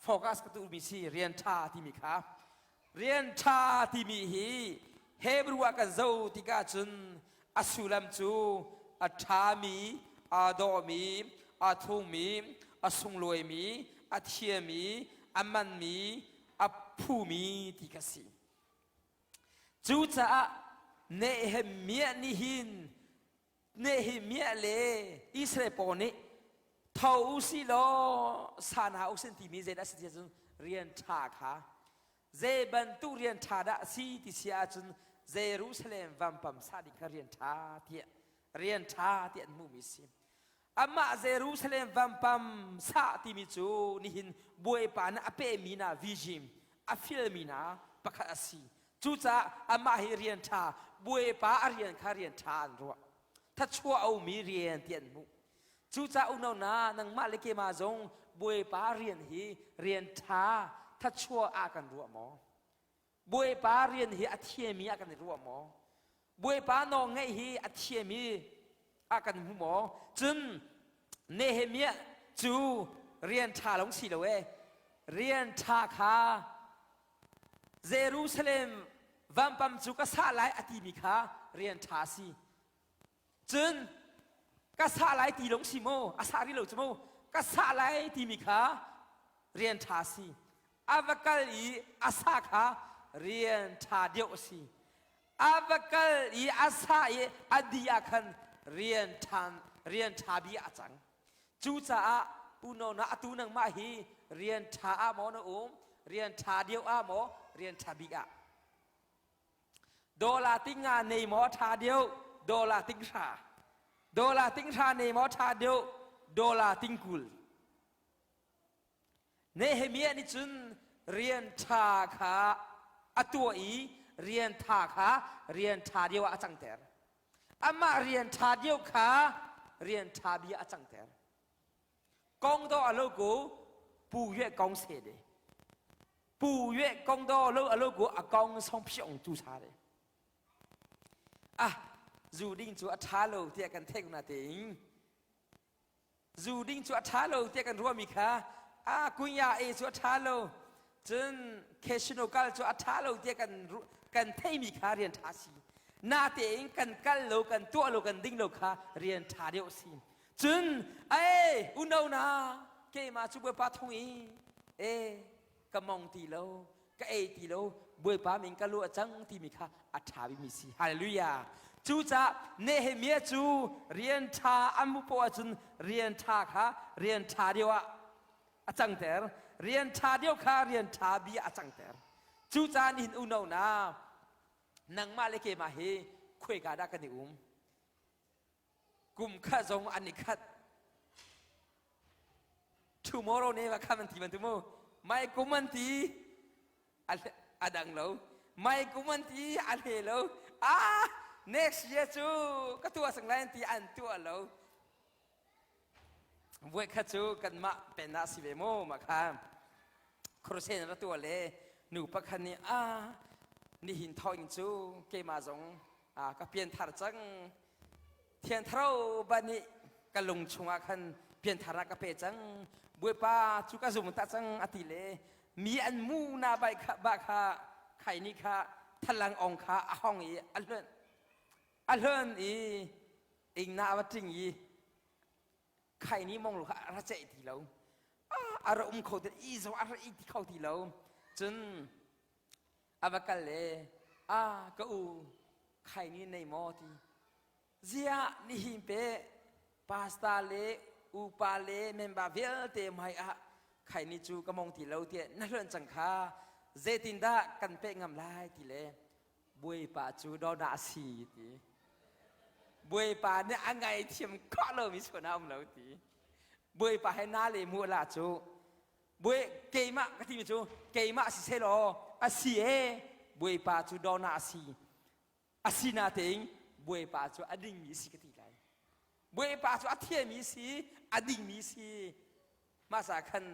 focus ka duhmi si rian ṭha timi kha rian ṭha timi hi Hebrew ah kan zoh tikah cun a sullam cu a ṭhami, aa dawhmi, aa thungmi, a sunglawimi, a thiami, a manmi, a phumi ti kha si. Cucaah Nehemiah nih hin Nehemiah le Israel pawl nih tho u si law sa hna u sin timi zeidah a si ti ahcun rian ṭha kha zei bantuk rian ṭha dah a si ti si ahcun Jerusalem vampam sa ding kha rian ṭha tiah rian ṭha tiah an hmuhmi a si. Amah Jerusalem vampam sa timi cu nihin Bawipa nih a pehmi hna vision a filmi hna pakhat a si. Cucaah amah hi rian ṭha, Bawipa a rian kha rian ṭha an ruah. Thachuah a ummi rian ti an hmuh. Cucaah unau hna, nangmah le keimah zong Bawipa rian hi rian ṭha, thachuah ah kan ruah maw? Bawipa rian hi a thiami ah kan i ruah maw? Bawipa nawl ngeih hi a thiami ah kan hmu maw? Cun Nehemiah cu rian ṭha lawng si lo ee. Rian ṭha kha Jerusalem vampam cu ka sah lai a timi kha rian ṭha a si. Cun ka sah lai ti lawng si maw? A sah rih lo cu mu. Ka sah lai timi kha rian ṭha a si. A va kal i a sah kha rian ṭha deuh a si. A va kal i a sah i a dih ah khan rian ṭha rian ṭha bik ah a cang. Cucaah unau hna atu nangmah hi rian ṭha ah maw na um, rian ṭha deuh ah maw, rian ṭha bik ah. Dollar tinga nei maw ṭha deuh, dollar tinghra. Dollar tinghra nei maw ṭha deuh, dollar tingkul. Nehemiah nih cun rian ṭha kha a tuah i rian ṭha kha rian ṭha deuh ah a cangter. Amah rian ṭha deuh kha rian ṭha bia a cangter. Kong do a lo ku pu yue kong se de. Pu yue kong do lo a lo ku a kong song phiong tu sa de. Ah, zu ding cu a ṭha lo tiah kan theih na tein Zu ding cu a ṭha lo tiah kan ruahmi kha a kunya e cu a ṭha lo cun casino kal cu a ṭha lo tiah kan kan theimi kha rian ṭha si natein kan kal lo kan tuah lo kan ding lo kha rian ṭha deuh si cun ei uno na keimah cu Bawipa thung i e ka mong ti lo ka ei ti lo Bawipa min ka luah cang timi kha a ṭha bikmi si. Hallelujah. Cucaah Nehemiah cu rian ṭha an hmuh poah ahcun rian ṭha kha rian ṭha deuh ah a cangter. Rian ṭha deuh kha rian ṭha bia a cangter. Cucaah nihin unau na nangmah le keimah hi khuaika dah kan i um? Kum khat zong an i khat. Tomorrow never come an ti bantuk mu. Mai kum an ti a dang lo. Mai kum an ti a hle lo. Ah, next year cu ka tuah sang lai an ti an tuah lo. Voi khat cu kanmah pen ah si ve mu ma kha. Crusade ra tuah le nu pakhat nih ah nihin thawng cu keimah zong. Ka pianthar cang. Thiantharo ba nih ka lung chungah khan pianthar ah ka pe cang. Bawipa cu ka zum ta cang a ti le mi an mu na bai kha ba kha khai ni kha thalang ong kha a hong i a hluan a hluan i ing na va ting i khai ni mong lu kha a ra ceih ti lo a ra um kho ti i zo a ra i ti kho ti lo cun a va kal le a ka u khai ni nei maw ti ziah nihin pe pasta le upa le member vialte hmai ah khai ni cu ka mong ti lo tiah na hluan cang kha zeitindah kan pek ngam lai ti le Bawipa cu dawdah a si ti Bawipa nih a ngaithiam khawh lomi suan a um lo ti Bawipa he na le mu la cu Bawi keimah ka timi cu keimah si selaw a si e Bawipa cu dawna a si a si natein Bawipa cu a dingmi si ka ti lai Bawipa cu a thiami si a dingmi si mah sa khan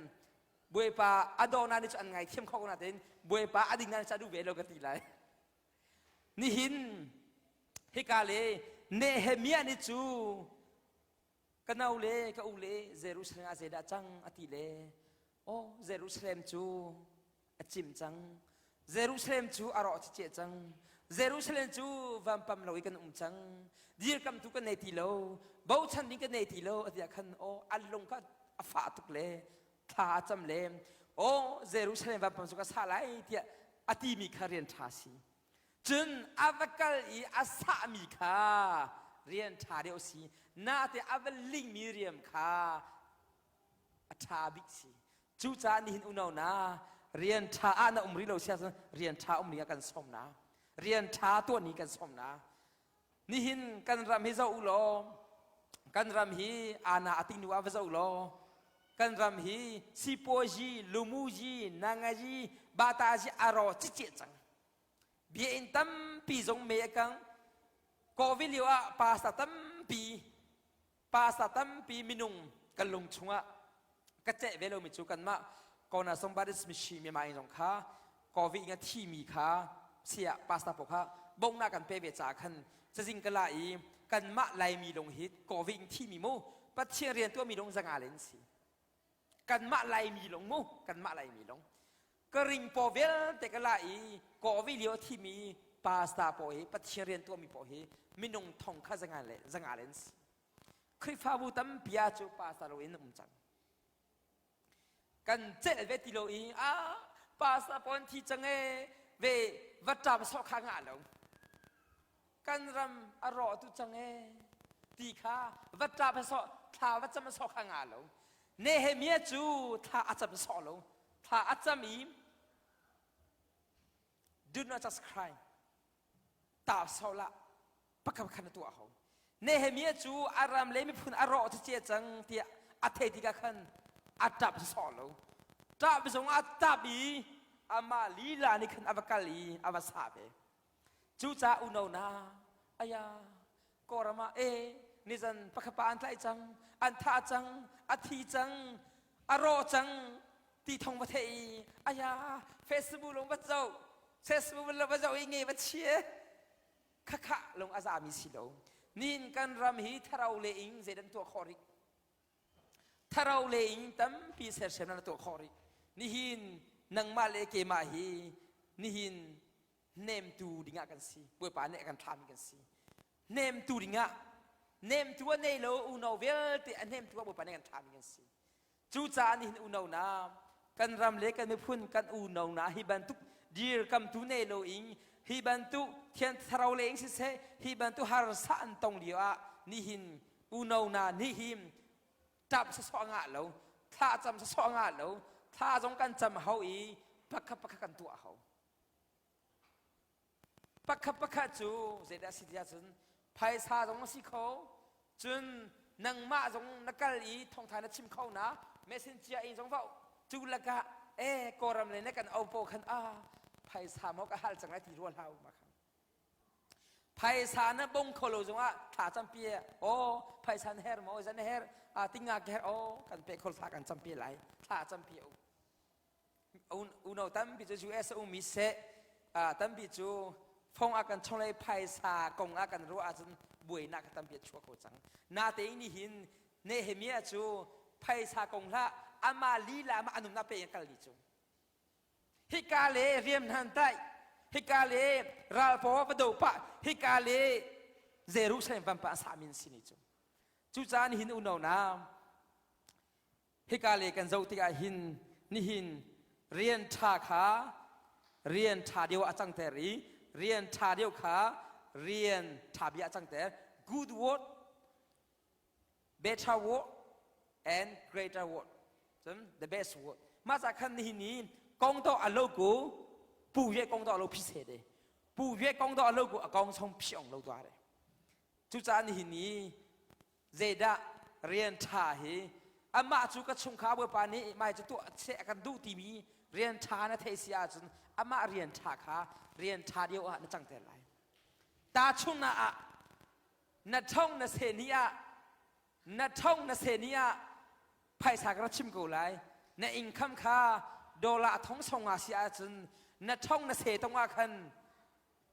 Bawipa a dawna nih cu an ngaithiam kho ko natein Bawipa a ding na nih cu a duh ve lo ka ti lai nihin hika le Nehemiah nih cu Ka nau le ka u le Jerusalem ah zeidah cang a ti le oh Jerusalem cu a cim cang Jerusalem cu a rawh ciceh cang Jerusalem cu vampam lo i kan um cang dirkamtu kan nei ti lo bochan ding kan nei ti lo a ti ah khan oh an lung kha a fah tuk le thla a cam le oh Jerusalem vampam cu ka sa lai tiah a timi kha rian ṭha si Cun a va kal i a sahmi kha rian ṭha deuh si. Nate a va lingmi riam kha a ṭha bik si. Cucaah nihin unau na rian ṭha ah na um rih lo si ahcun rian ṭha um ding ah kan sawm na. Rian ṭha tuah ni kan sawm na. Nihin kan ram hi zoh u law kan ram hi ana a tingnu ah va zoh law kan ram hi sipuazi, lumuzi, nangazi, batazi a ro ciceh cang. Biainn tampi zong mei a kang. Covid lio ah pastor tampi pastor tampi minung kan lung chungah ka ceh ve lomi cu kanmah Kona Song Baptist Mission mi mah zong kha Covid in a thimi kha siah pastor pawl kha bawmhnak kan pe ve caah khan cazin ka la i kanmah Laimi lung hi Covid in thimi mu Pathian rian tuahmi lung zanga len si. Kanmah Laimi lung mu kanmah Laimi lung ka ring paw vialte ka la i kawvi lio a thimi pastor paw hi Pathian rian tuahmi paw hi minung thong kha zanga le zanga len si Khrihfabu tampi ah cu pastor lo in um cang kan celh ve ti lo i a pastor pawn thi cang e ve va ṭam sawh kha ngah lo kan ram a rawh tu cang e ti kha va ṭap sawh thla va cam sawh kha ngah lo Nehemiah cu thla a cam sawh lo thla a cam i do not just cry ta sawh lah pakhat khan a tuah ho Nehemiah cu a ram le miphun a rawh cia cang tiah a thei tikah khan a ṭap sawh lo ṭap zong a tap i amah lila nih khan a va kal i a va sa ve Cucaah unau hna, aya, Kawlram ah e nizan pakhat pa an tlaih cang, an thah cang, a thi cang, a rawh cang ti thong va theih i aya Facebook lung va zoh, Facebook va zoh i nge va chia khakha lung a zami si lo. Nin kan ram hi tharau le ing zeidan tuah khawh rih. Tharau le ing tampi sersiam na tuah khawh rih. Nihin nangmah le keimah hi nihin hnemtu dingah kan si Bawipa nih a kan thlahmi kan si hnemtu dingah hnemtu a nei lo unau vialte a hnemtu ah Bawipa nih a kan thlahmi kan si cucaah nihin unau na kan ram le kan miphun kan unau na hi bantuk dirkamtu nei lo in hi bantuk thian thlarau le in siseh hi bantuk harsa an tong lio ah nihin unau na nih hi ṭap sawsawh ngah lo thla cam sawsawh ngah lo thla zong kan cam hau i pakhat pakhat kan tuah hau Pakhat pakhat cu zeidah a si ti ahcun phaisa zong a si kho cun nangmah zong na kal i thawngtha na chim kho na messenger in zong va cu lakah e kawlram le na kan opo khan a phaisa maw ka hal cang lai ti rua hlah u ma kha phaisa na bong kho lo zongah thla campi o phaisa na her maw zan her a tinga ke her o kan pe khol thla kan campi lai thla campi u Unau tampi cu US a ummi seh, tampi cu Phong ah kan chonglei phaisa kong ah kan ruah ahcun buainak ka tampi a chuak kho cang. Natein nihin Nehemiah cu phaisa kong hlah amah lila mah a nunnak pe in kal ni cu. Hika le riam hnan tai, hika le ralpaw va do pah, hika le Jerusalem van pa sa min si ni cu. Cucaah nihin unau na Hika le kan zoh tikah hin nihin rian ṭha kha rian ṭha deuh ah a cangter i rian ṭha deuh kha rian ṭha bia a cangter. Good word, better word, and greater word. Cun the best word. Mah ca khan nihin ni kong to a lo ku pu ye kong to a lo phi se de. Pu ye kong to a lo ku a kong song phi ong lo tua de. Cucaah nihin ni Zeidah rian ṭha hi amah cu ka chungkhar Bawipa nih mai cu tuah seh a kan duh timi rian ṭha na theih si ahcun amah rian ṭha kha rian ṭha deuh ah na cangter lai. Ta chungah ah na ṭhong na se ni ah na ṭhong na se ni ah phaisa ka ra chim ko lai. Na income kha dollar thong song ah si ahcun na ṭhong na se tong ah khan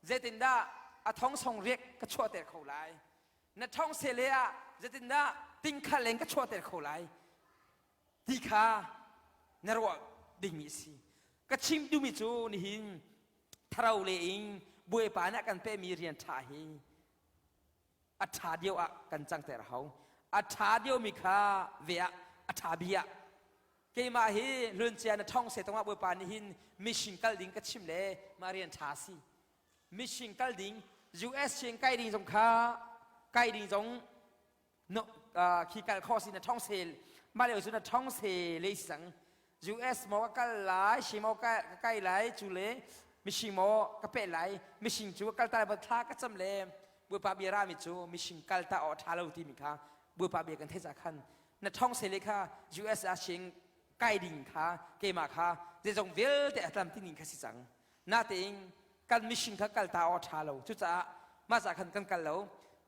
zeitindah a thong song riek ka chuahter kho lai na ṭhawng sele ah zeitindah tingkhal in ka chuahter kho lai ti kha na ruah dingmi a si ka chim duhmi cu nihin tharo le in Bawipa nih a kan pekmi rian ṭha hi a ṭha deuh ah kan cangter a hau a ṭha deuhmi kha ve ah a ṭha bi ah keimah hi hluncia na ṭhawng se tongah Bawipa nih hin mission kal ding ka chim le mah rian ṭha si mission kal ding US sin kai ding zong kha kai ding zong no khi kal kho si na thong sel mah leo cu na thong se le sang US mo ka kal lai shi mo ka kai lai cu le mishing mo ka pe lai mishing cu kal ta ba thla ka cham le Bawipa bia ra mi cu mishing kal ta o tha lo ti mi kha Bawipa bia kan thei ca khan na thong se le kha US a sing kai ding kha keimah kha zeizong vialte a tlam ti ning kha si cang Natein kan mission kha kal ta aw ṭha lo. Cucaah mah ca khan kan kal lo.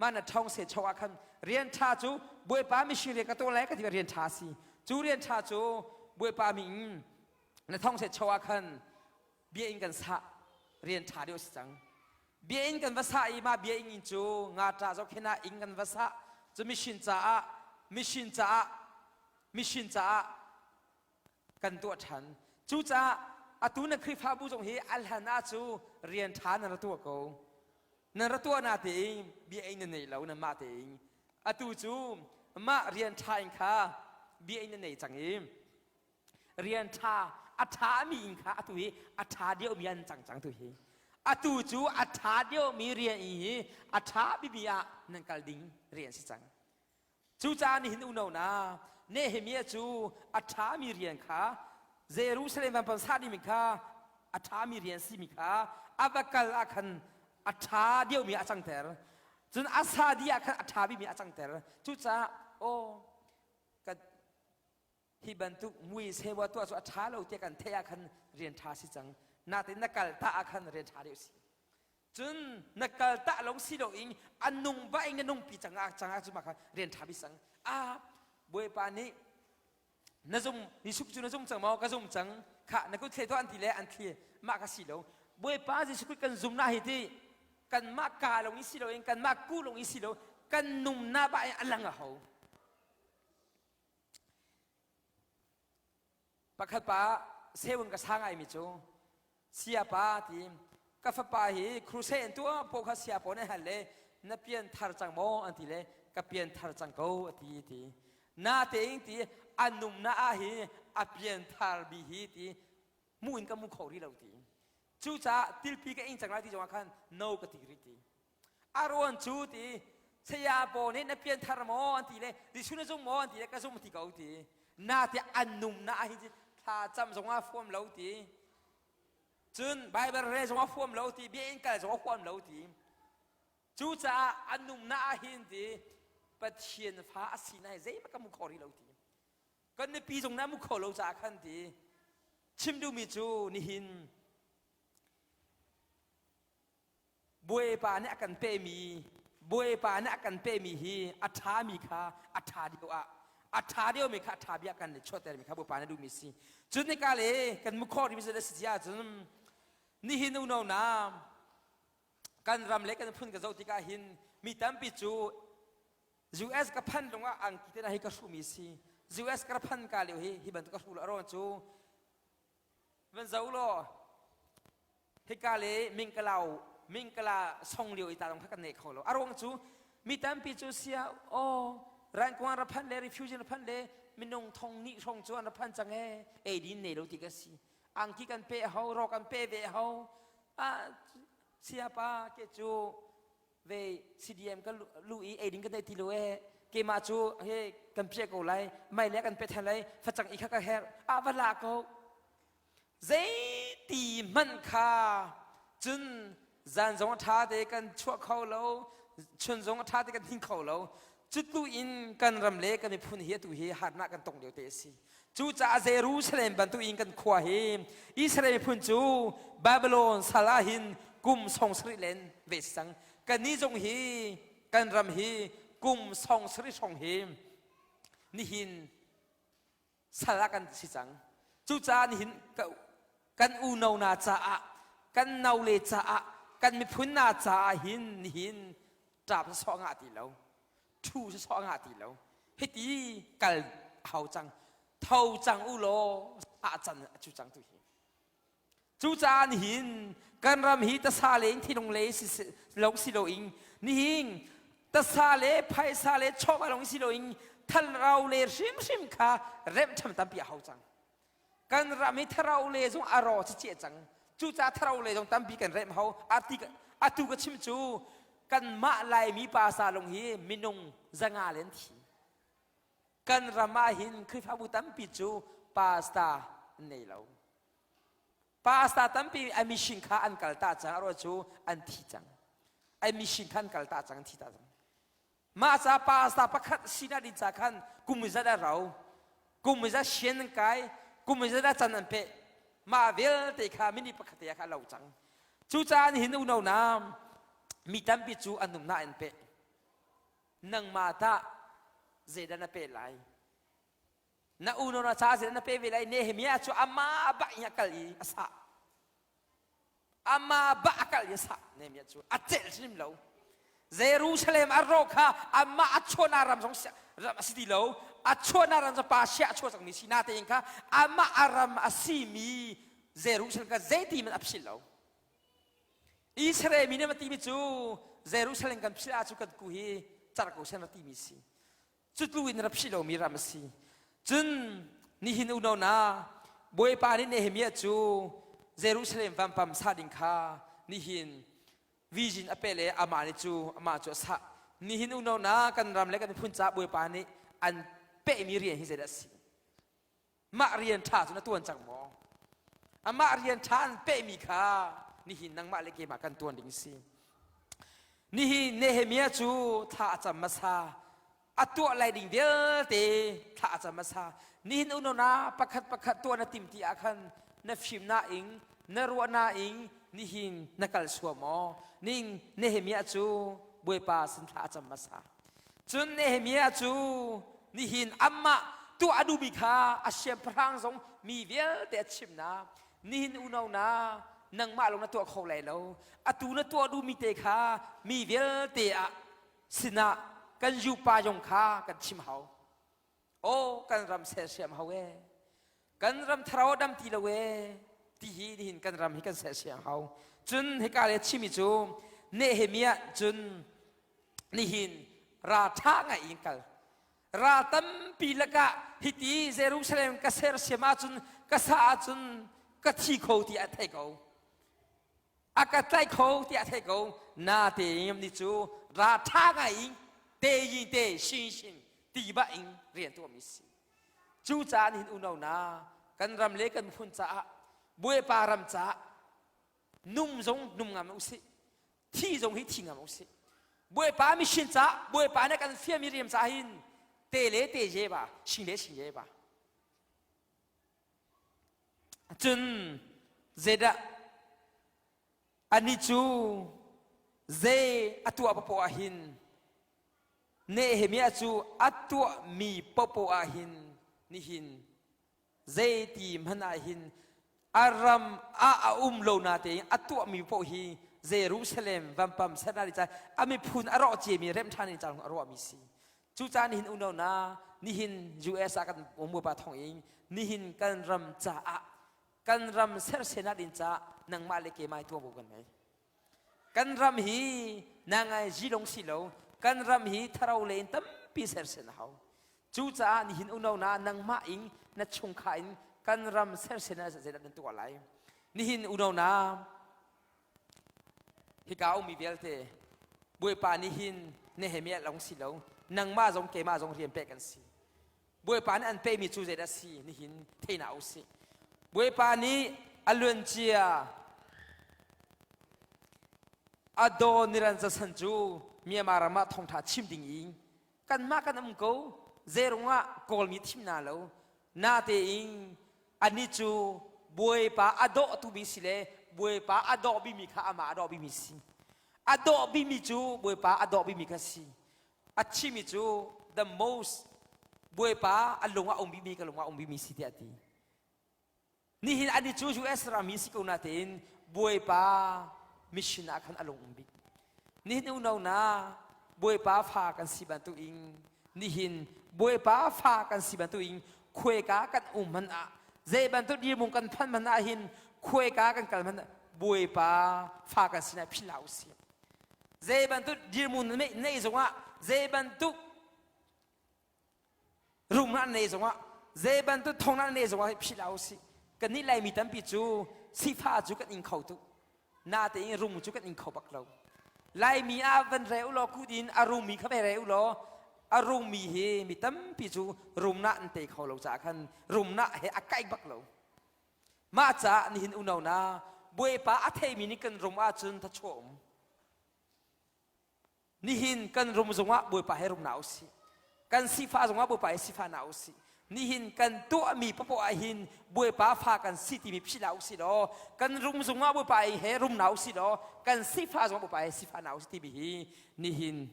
Mah na ṭhawng se cho ah khan rian ṭha cu Bawipa mission rian ka tuah lai ka ti rian ṭha si. Cu rian ṭha cu Bawipa mi in na thong se cho ah khan bia in kan sah rian ṭha deuh si cang. Bia in kan va sah i mah bia in cu nga ṭa zohkhen ah inn kan va sah. Cu mission caah mission caah mission caah kan tuah ṭhan. Cucaah atu na Khrihfabu zong hi a hlan ah cu rian ṭha nan ra tuah ko. Nan ra tuah na tein bia ei na nei lo nanmah tein. Atu cu mah rian ṭha in kha bia in na nei cang i rian ṭha a ṭhami in kha atu hi a ṭha deuhmi an cang cang tu hi. Atu cu a ṭha deuhmi rian hi a ṭha bimi ah nan kal ding rian si cang. Cucaah nihin uno na Nehemiah cu a ṭhami rian kha Jerusalem vampang sah dingmi kha a ṭhami rian simi kha a va kal ah khan a ṭha deuhmi a cangter. Cun a sa dih ah khan a ṭha bikmi a cangter. Cucaah aw ka hi bantuk mui sewa tuah cu a ṭha lo tiah kan theih ah khan rian ṭha si cang. Natin na kal ta ah khan rian ṭha deuh si. Cun na kal tah lawng si loin a nung ba in na nungpi cang ah cang ah cu mah kha rian ṭha bi sang. Ah Bawipa nih na zum Jesuh cu na zum cang maw ka zum cang kha na kut thle tuah an ti le an thli mah ka si lo Bawipa Jesuh Christ kan zum na hi ti kanmah ka lawng i si loin kanmah ku lawng i si lo kan num na ba in a lang a ho Pakhat pa sewun ka sa ngaimi cu siapa ti ka fapa hi crusade an tuah po kha sia paw nan hal le na pian thar cang maw an ti le ka pian thar cang ko a ti ti na tein ti anum na ah hi a pian thar bi hi ti mu in ka mu kho rih lo ti cucaah tilpi ka ing cang lai ti zongah khan no ka ti rih ti A ruan cu ti saya paw nih na pianthar maw an ti le Jesuh na zum maw an ti le ka zum ti ko ti na ti an num na hi thla cam zong ah fuam lo ti cun Bible rel zong ah fuam lo ti bia in kal zong ah huam lo ti cucaah an num na ah hin ti Pathian fa a si na hi zeihmanh ka mu kho rih lo ti kan nupi zong na mu kho lo caah khan ti chim duhmi cu nihin Bawipa nih a kan pemi Bawipa nih a kan pemi hi a ṭhami kha a ṭha deuh ah a ṭha deuhmi kha a ṭha bia kan chuahtermi kha Bawipa nih duhmi si. Cun nika le kan mukhawh rimi si ahcun nihin unau na. Kan ram le kan phun ka zoh tikah hin mi tampi cu US ka phan lungah angki te hi ka hruhmi si. US ka phan ka lio hi hi bantuk ka hruh lo aron cu van zo law hika le mingkalau mingkala song lio i ta dong kha kan nei kho lo. A ruang cu mi tampi cu sia oh rankuang ra phan le refugee ra phan le minung thong ni hrawng cu an ra phan cang e eidin nei lo ti ka si. Angki kan pe ho ro kan pe ve ho ah siapa ke cu ve CDM ka lu i eiding kan nei ti lo e keimah cu he kan piah ko lai mai le kan pe than lai facang i kha ka herh ah va la ko zeiti hmanh kha cun zan zong a ṭha te kan chuah kho lo chun zong a ṭha te kan hing kho lo Cutu in kan ram le kan miphun hi atu hi harnak kan tong lio te a si. Cucaah Jerusalem bantuk in kan khua hi Israel miphun cu Babylon sal ah hin kum song sarih len ve si cang. Kannih zong hi kan ram hi kum song sarih hrawng hi nihin sal ah kan si cang. Cucaah nihin kan unau hna caah, kan naule caah, kan miphun hna caah hin nihin ṭap sawh ngah ti lo, ṭhu sawh ngah ti lo. Hiti kal hau cang, tho cang u law ah can cu cang tu hi. Cucaah nihin kan ram hi tasa le in thinlung le lo si loin nihin tasa le phaisa le chawva lawng si loin thalrau le hrimhrim kha remh tampi a hau cang. Kan ram hi tharau le zong a ro chichiah cang. Cucaah tharau le zong tampi kan remh hau. Atu ka chim cu kanmah Laimi pa sa lung hi minung zanga le an thi. Kan ram ah hin Khrihfabu tampi cu pastor an nei lo. Pastor tampi a mission kha an kal ta cang a cu an thi cang. A mission kha an kal ta cang an thi ta cang. Mah ca pastor pakhat sinak ding ca khan kum zat a rau. Kum zat sian an kai, kum zat a can an peh. Mah vialte kha minute pakhat te kha a lo cang. Cucaah nihin unau nam mi tampi cu an umnak an peh. Nangmah tah zeidah na peh lai? Na unau na ca zeidah na peh ve lai? Nehemiah cu amah bak in a kal i a sah. Amah bak a kal i a sah. Nehemiah cu a celh hrim lo. Jerusalem a rawh kha amah a chuahnak ram zong ram a si ti lo. A chuahnak ram cu pa sia a chuah cangmi si natein kha amah a ram a simi Jerusalem kha zeiti hmanh a philh lo. Israel mi nih an timi cu Jerusalem kan philh ahcun kan ku hi car ko sen ra timi si. Cu tlu in ra philh lomi ram a si. Cun nihin unau na Bawipa nih Nehemiah cu Jerusalem vampam sa ding kha nihin vision a pe le amah nih cu amah cu a sah. Nihin unau na kan ram le kan miphun caah Bawipa nih an pehmi rian hi zeidah a si? Mah rian ṭha cu na tuan cang maw? Amah rian ṭha an pehmi kha nihin nangmah le keimah kan tuan ding si. Nihin Nehemiah cu thla a cam hmasa. A tuah lai ding vialte thla a cam hmasa. Nihin unau pakhat pakhat tuah na tim ti ah khan na fim na ing, na ruah na ing, nihin na kal sua maw? Ning Nehemiah cu Bawipa sin thla a cam hmasa. Cun Nehemiah cu nihin amah tuah a duhmi kha a siangpahrang zong mi vialte a chimh hna. Nihin unau na nangmah lawng na tuah kho lai lo. Atu na tuah duhmi te kha mi vialte ah sinah kan yupa zong kha kan chim hau. Aw kan ram sersiam hau ee. Kan ram tharo dam ti lo ee. Ti hi nihin kan ram hi kan sersiam hau. Cun hika le chimi cu Nehemiah cun nihin ra ṭha ngai in kal. Ra tampi lakah hiti Jerusalem ka sersiam ahcun ka sa ahcun ka thi kho ti a thei ko. A ka tlai kho tiah a thei ko. Natein ni cu ra ṭha ngai in te yin te shin shin ti ba in rian tuahmi si. Cucaah nihin unau na kan ram le kan miphun caah Bawipa ram caah num zong num ngam usih thi zong hi thi ngam usih Bawipa mission caah Bawipa nih kan fiami riam caah hin te le te je ba sing le sing je ba Cun zeidah anih cu zei a tuah paoh ah hin Nehemiah cu a tuahmi paohpaoh ah hin nihin zeiti hmanh ah hin a ram ah a um lo natein a tuahmi paoh hi Jerusalem vampam sernak ding ca a miphun a rawh ciami remh ṭhan ding ca a ruahmi si. Cucaah nihin unau na nihin US ah kan um pa thong in nihin kan ram caah kan ram sersianak ding caah nangmah le keimah tuah bu kan ngei. Kan ram hi nangai zilong si lo kan ram hi tharo le in tampi sersian a hau. Cucaah nihin unau na nangmah in na chungkhar in kan ram sersian zeidah nan tuah lai. Nihin unau na hika ummi vialte Bawipa nih hin Nehemiah lawng si lo nangmah zong keimah zong rian pek kan si. Bawipa nih an pekmi cu zeidah si nihin theina u sih. Bawipa nih a luancia Ado niran zasan cu Myanmar ram ah thawngṭha chim ding in kanmah kan um ko zeirung ah kawlmi thim na lo natein anih cu bawipa a dawh tumi si le bawipa a dawh bimi kha amah a dawh bimi si a dawh bimi cu bawipa a dawh bimi kha si a thimi cu the most bawipa a lung ah um bimi ka lung ah um bimi si tiah a ti Nihin ani cu US rami si ko natein Bawipa mission ah khan a lung um bik. Nihin unau na Bawipa fa kan si bantukin nihin Bawipa fa kan si bantukin khuaika kan um hmanh ah zei bantuk dirhmun kan phanh hmanh ah hin khuaika kan kal hmanh ah Bawipa fa kan sinah philh hlah usih. Zei bantuk dirhmun neih zongah zei bantuk Rumnak nei zongah zei bantuk thongnak nei zongah phih hlah usih. Kannih Laimi tampi cu sifah cu kan ing kho tuk. Natein rum cu kan ing kho bak lo. Laimi ah van re u law kut in a rummi kha ve re u law a rummi hi mi tampi cu rumnak an tei kho lo caah khan rumnak he a kai bak lo. Mah caah nihin unau na Bawipa a theimi nih kan rum ahcun thachuah um. Nihin kan rum zongah Bawipa he rum na usih. Kan sifah zongah Bawipa he sifah na usih. Nihin kan tuahmi papoah ah hin Bawipa fa kan si timi philh hlah usih law kan rum zongah Bawipa he rum na usih law kan sifah zongah Bawipa he sifah na usih timi hi nihin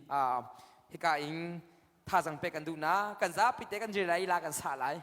hika in thazang pek kan duh na kan zapi te kan jir lai la kan sa lai.